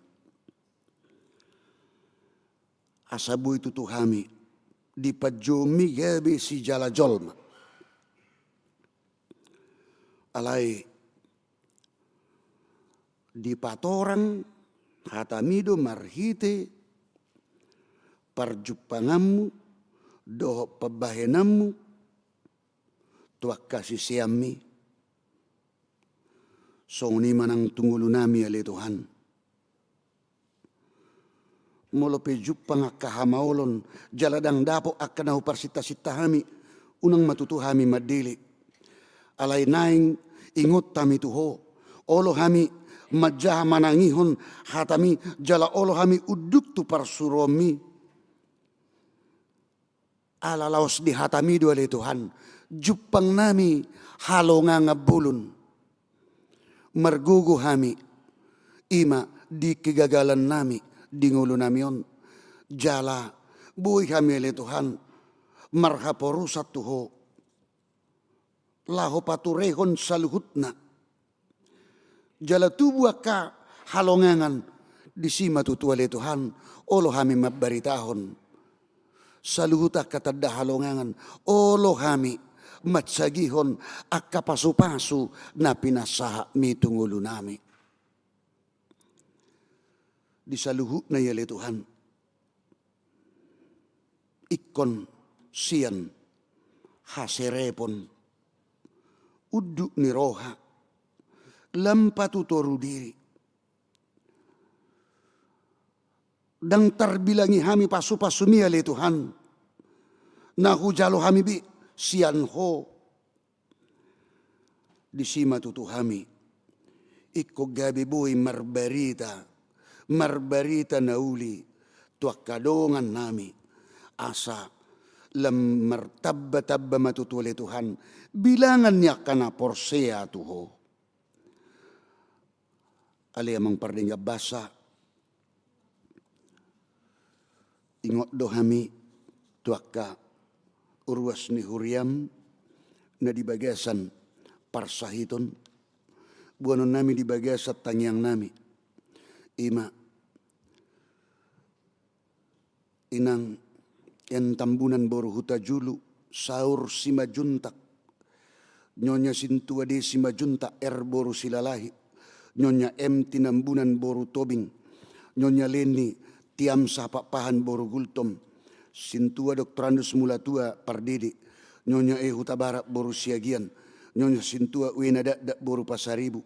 Asa boi tutu hami dipanjouonMi gabe sijala jolma. Alai dipatorang hataMi do marhite parjumpanganMu dohot pambahenanMu tu angka siseanMi. Songon i ma nang tu ngolunami ale Tuhan. Molo pe jumpang angka hamaolon jala ndang dapot angka na huparsintasinta hami, unang ma tutu hami mandele. Alai naeng ingot hami tu Ho. Olo hami manjaha manangihon hataMi jala olo hami unduk tu parsuruonMi. Ala laos ni hataMi do ale Tuhan, jumpang nami halongangan bolon. Margogo hami, ima di kegagalan nami di ngolu nami on. Jala boi hami ale Tuhan marhaporusan tu Ho laho paturehon saluhutna. Jala tubu angka halongangan, disi ma tutu ale Tuhan olo hami mambaritahon saluhut angka tanda halongangan, olo hami mansagihon angka pasupasu na pinasahatMi tu ngolu nami. Di saluhutna i ale Tuhan, ingkon sian haserepon, unduk ni roha, lam patutoru diri. Ndang tarbilangi hami pasupasuMi ale Tuhan na hujalo hami be sian Ho. Disi ma tutu hami ingkon gabe boi marbarita, marbarita na uli tu angka dongan nami, asa lam martambatamba ma tutu ale Tuhan bilangan ni angka na porsea tu Ho. Ale Amang pardenggan basa, Ingot do hami tu angka ruas ni huriaM na di bagasan parsahiton, boanonnami di bagasan tangiangnami. I ma, inang M. Tambunan boru Hutajulu, saur Simanjuntak, Nyonya Sintua D. Simanjuntak R. boru Silalahi, Nyonya M. Tinambunan boru Tobing, Nyonya Leni Tiam Sapakpahan boru Gultom, Sintua Doktorandus Mulatua Pardede, Nyonya E. Hutabarat boru Siagian, Nyonya Sintua W. Nadakdak boru Pasaribu,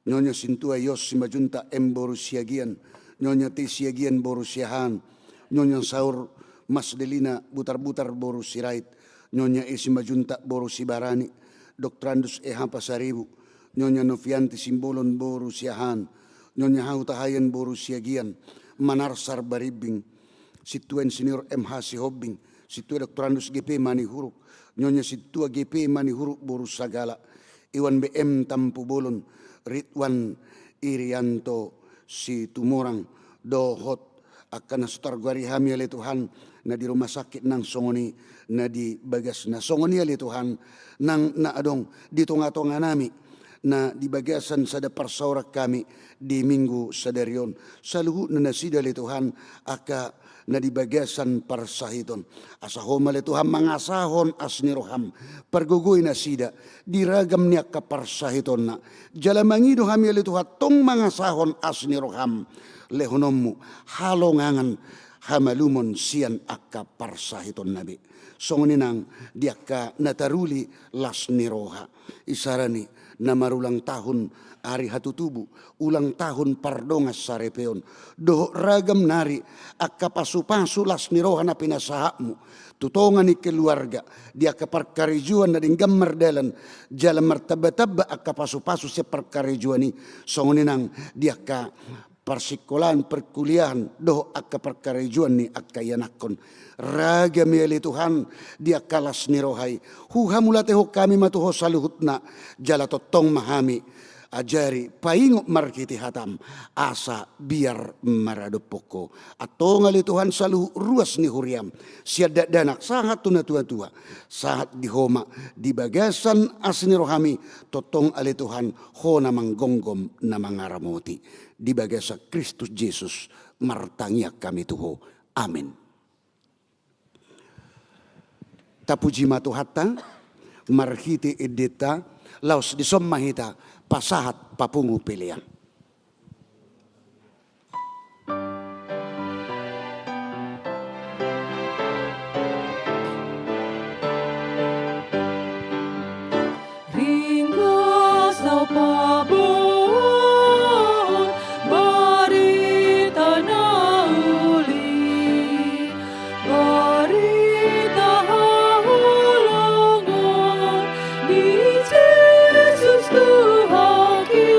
Nyonya Sintua Yos Simanjuntak M. boru Siagian, Nyonya T. Siagian boru Siahaan, Nyonya Saur Mas Delina Butarbutar boru Sirait, Nyonya E. Simanjuntak boru Sibarani, Doktorandus E. H. Pasaribu, Nyonya Novianti Simbolon boru Siahaan, Nyonya H. Hutahayan boru Siagian, Manarsar Barimbing, Sintua Insinyur M. H. Sihombing, Sintua Doktorandus G. P. Manihuruk, Nyonya Sintua G. P. Manihuruk boru Sagala, Iwan B. M. Tampubolon, Ridwan Irianto Situmorang, dohot angka na so targoari hami ale Tuhan, na di rumah sakit nang songon i na di bagasna. Songon i ale Tuhan, nang na adong di tongatonganami na di bagasan sada parsaoran hami di Minggu sadari on. Saluhutna nasida ale Tuhan, angka na di bagasan parsahiton. Asa Ho ma ale Tuhan mangasahon as ni rohaM, pargogoi nasida di ragam ni angka parsahitonna. Jala mangido hami ale Tuhan tong mangasahon as ni rohaM, lehononMu halongangan, hamalumon sian angka parsahitonna be. Songon i nang di angka na taruli las ni roha, isarani na marulang tahun ari hatutubu, ulang tahun pardongansaripeon, dohot ragam nari angka pasupasu las ni roha na pinasahatMu tu tonga ni keluarga, di angka parkarejoan na denggan mardalan, jala martambatamba angka pasupasu sian parkarejoan i, songon i nang di angka parsingkolaan, parkuliahan, dohot angka parkarejoan ni angka ianakhon. Ragam i ale Tuhan di angka las ni roha i. Huhamuliatehon hami ma tu Ho saluhutna, jala tongtong ma hami ajari, paingot marhite hataM, asa biar maradophon Ho. Antong ale Tuhan saluhut ruas ni huriaM, sian dakdanak sahat tu natuatua, sahat di Ho ma di bagasan as ni rohaMi, tongtong ale Tuhan Ho na manggomgom, na mangaramoti. Di bagasan Kristus Jesus martangiang hami tu Ho. Amen. Tapuji ma Tuhanta, marhite endenta, laos dison ma hita pasahat papungu pelean. Ringgas au paboahon barita na uli, barita haholongon ni Jesus Tuhanki.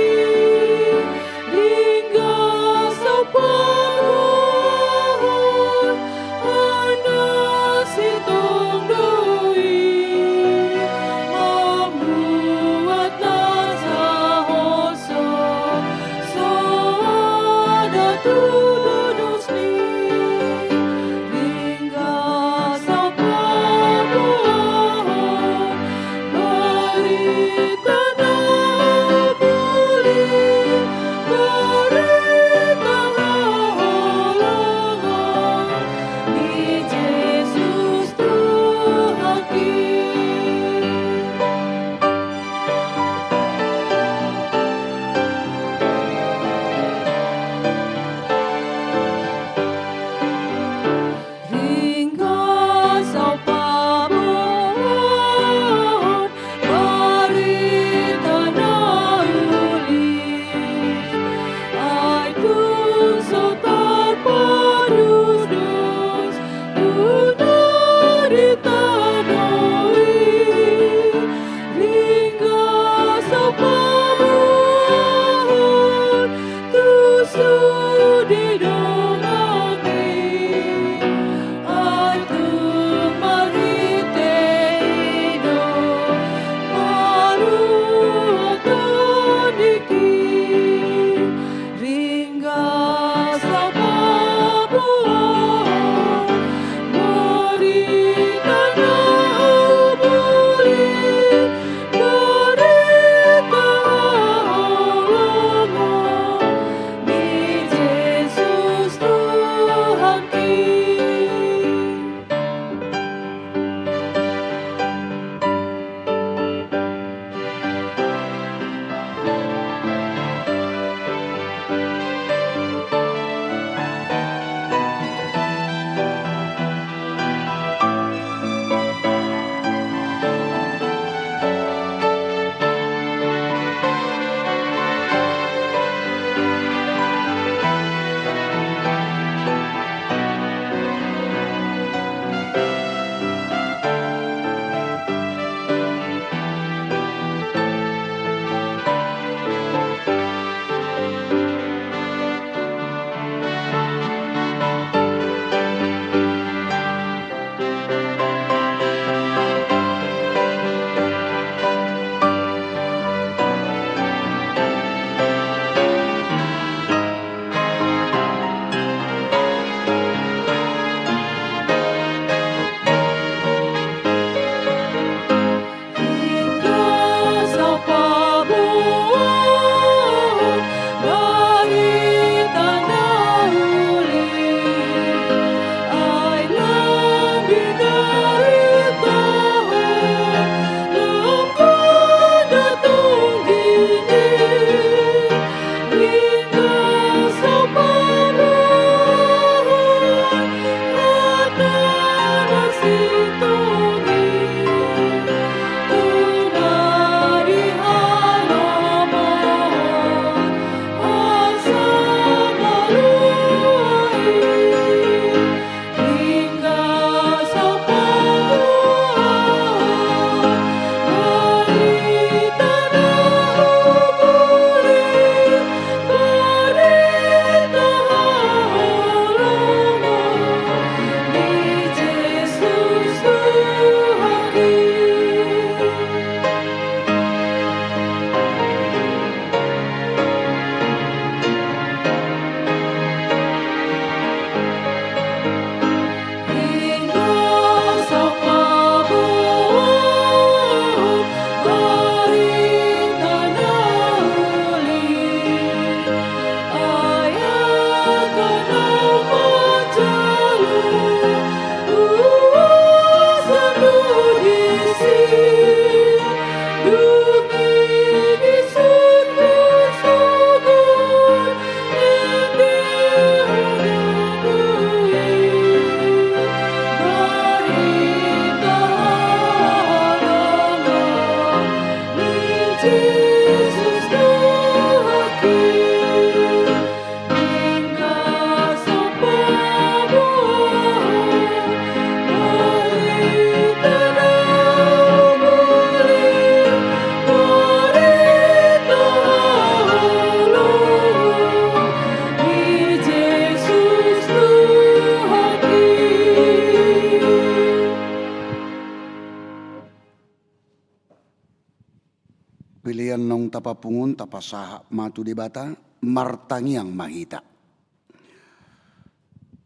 Papungu on, tapasahat ma tu Debata. Martangiang ma hita.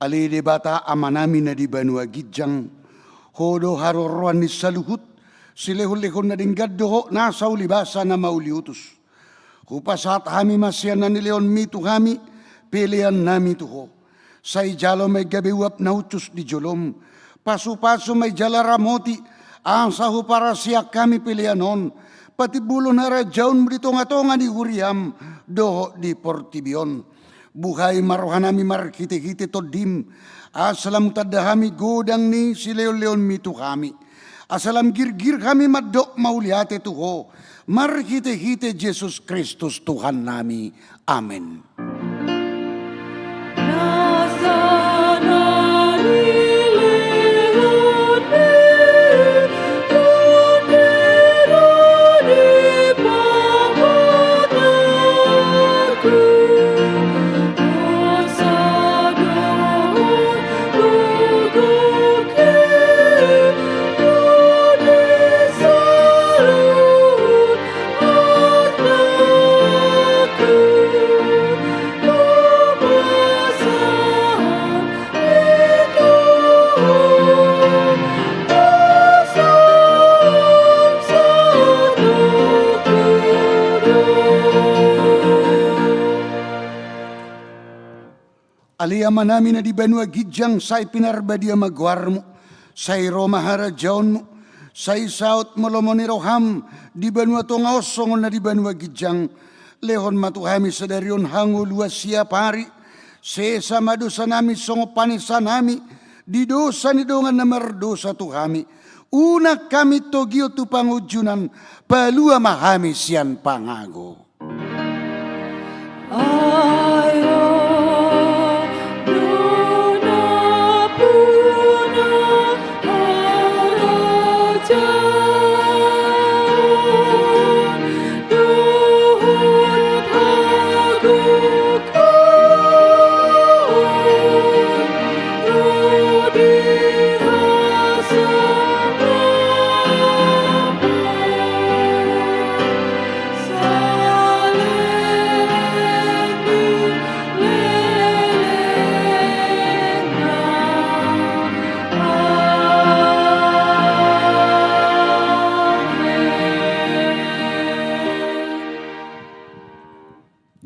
Ale Debata Amanami na di banua ginjang, Ho do haroroan ni saluhut, silehonlehon na denggan do Ho, nasa ulibasa na mauliutus. Hupasahat hami ma sian na nilehonMi tu hami peleannami tu Ho. Sai jalo ma i gabe uap na hushus di joloM. Pasupasu ma i jala ramoti, asa huparasiak hami pelean on patimbulhon harajaonMu di tongatonga ni huriaM dohot di portibi on. Buhai ma rohanami marhitehite TondiM, asa lam hutanda hami godang ni silehonlehonMi tu hami. Asa lam girgir hami mandok mauliate tu Ho, marhitehite Jesus Kristus Tuhannami. Amen. Ale Amanami na di banua ginjang, sai pinarbadia ma goarMu, sai ro ma harajaonMu, sai saut ma lomo ni rohaM di banua tonga on songon na di banua ginjang. Lehon ma tu hami sadari on hangoluan siapari, sesa ma dosanami songon panesanami di dosa ni dongan na mardosa tu hami. Unang hami togihon tu pangunjunan, palua ma hami sian pangago.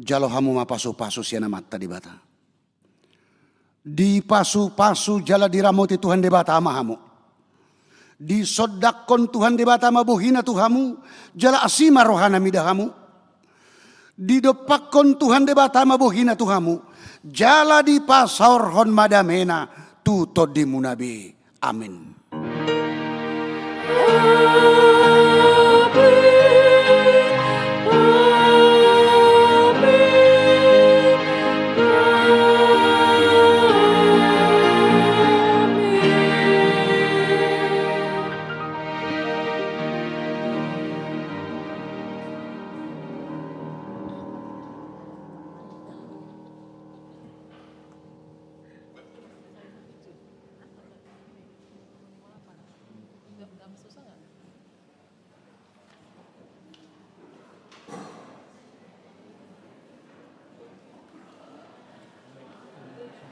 Jalo hamu ma pasupasu sian Amanta Debata. Dipasupasu jala diramoti Tuhan Debata ma hamu. Disondangkon Tuhan Debata ma bohina tu hamu, jala asi ma rohana mida hamu. Didompakkon Tuhan Debata ma bohina tu hamu, jala dipasaorhon ma damena tu tondimuna be. Amen.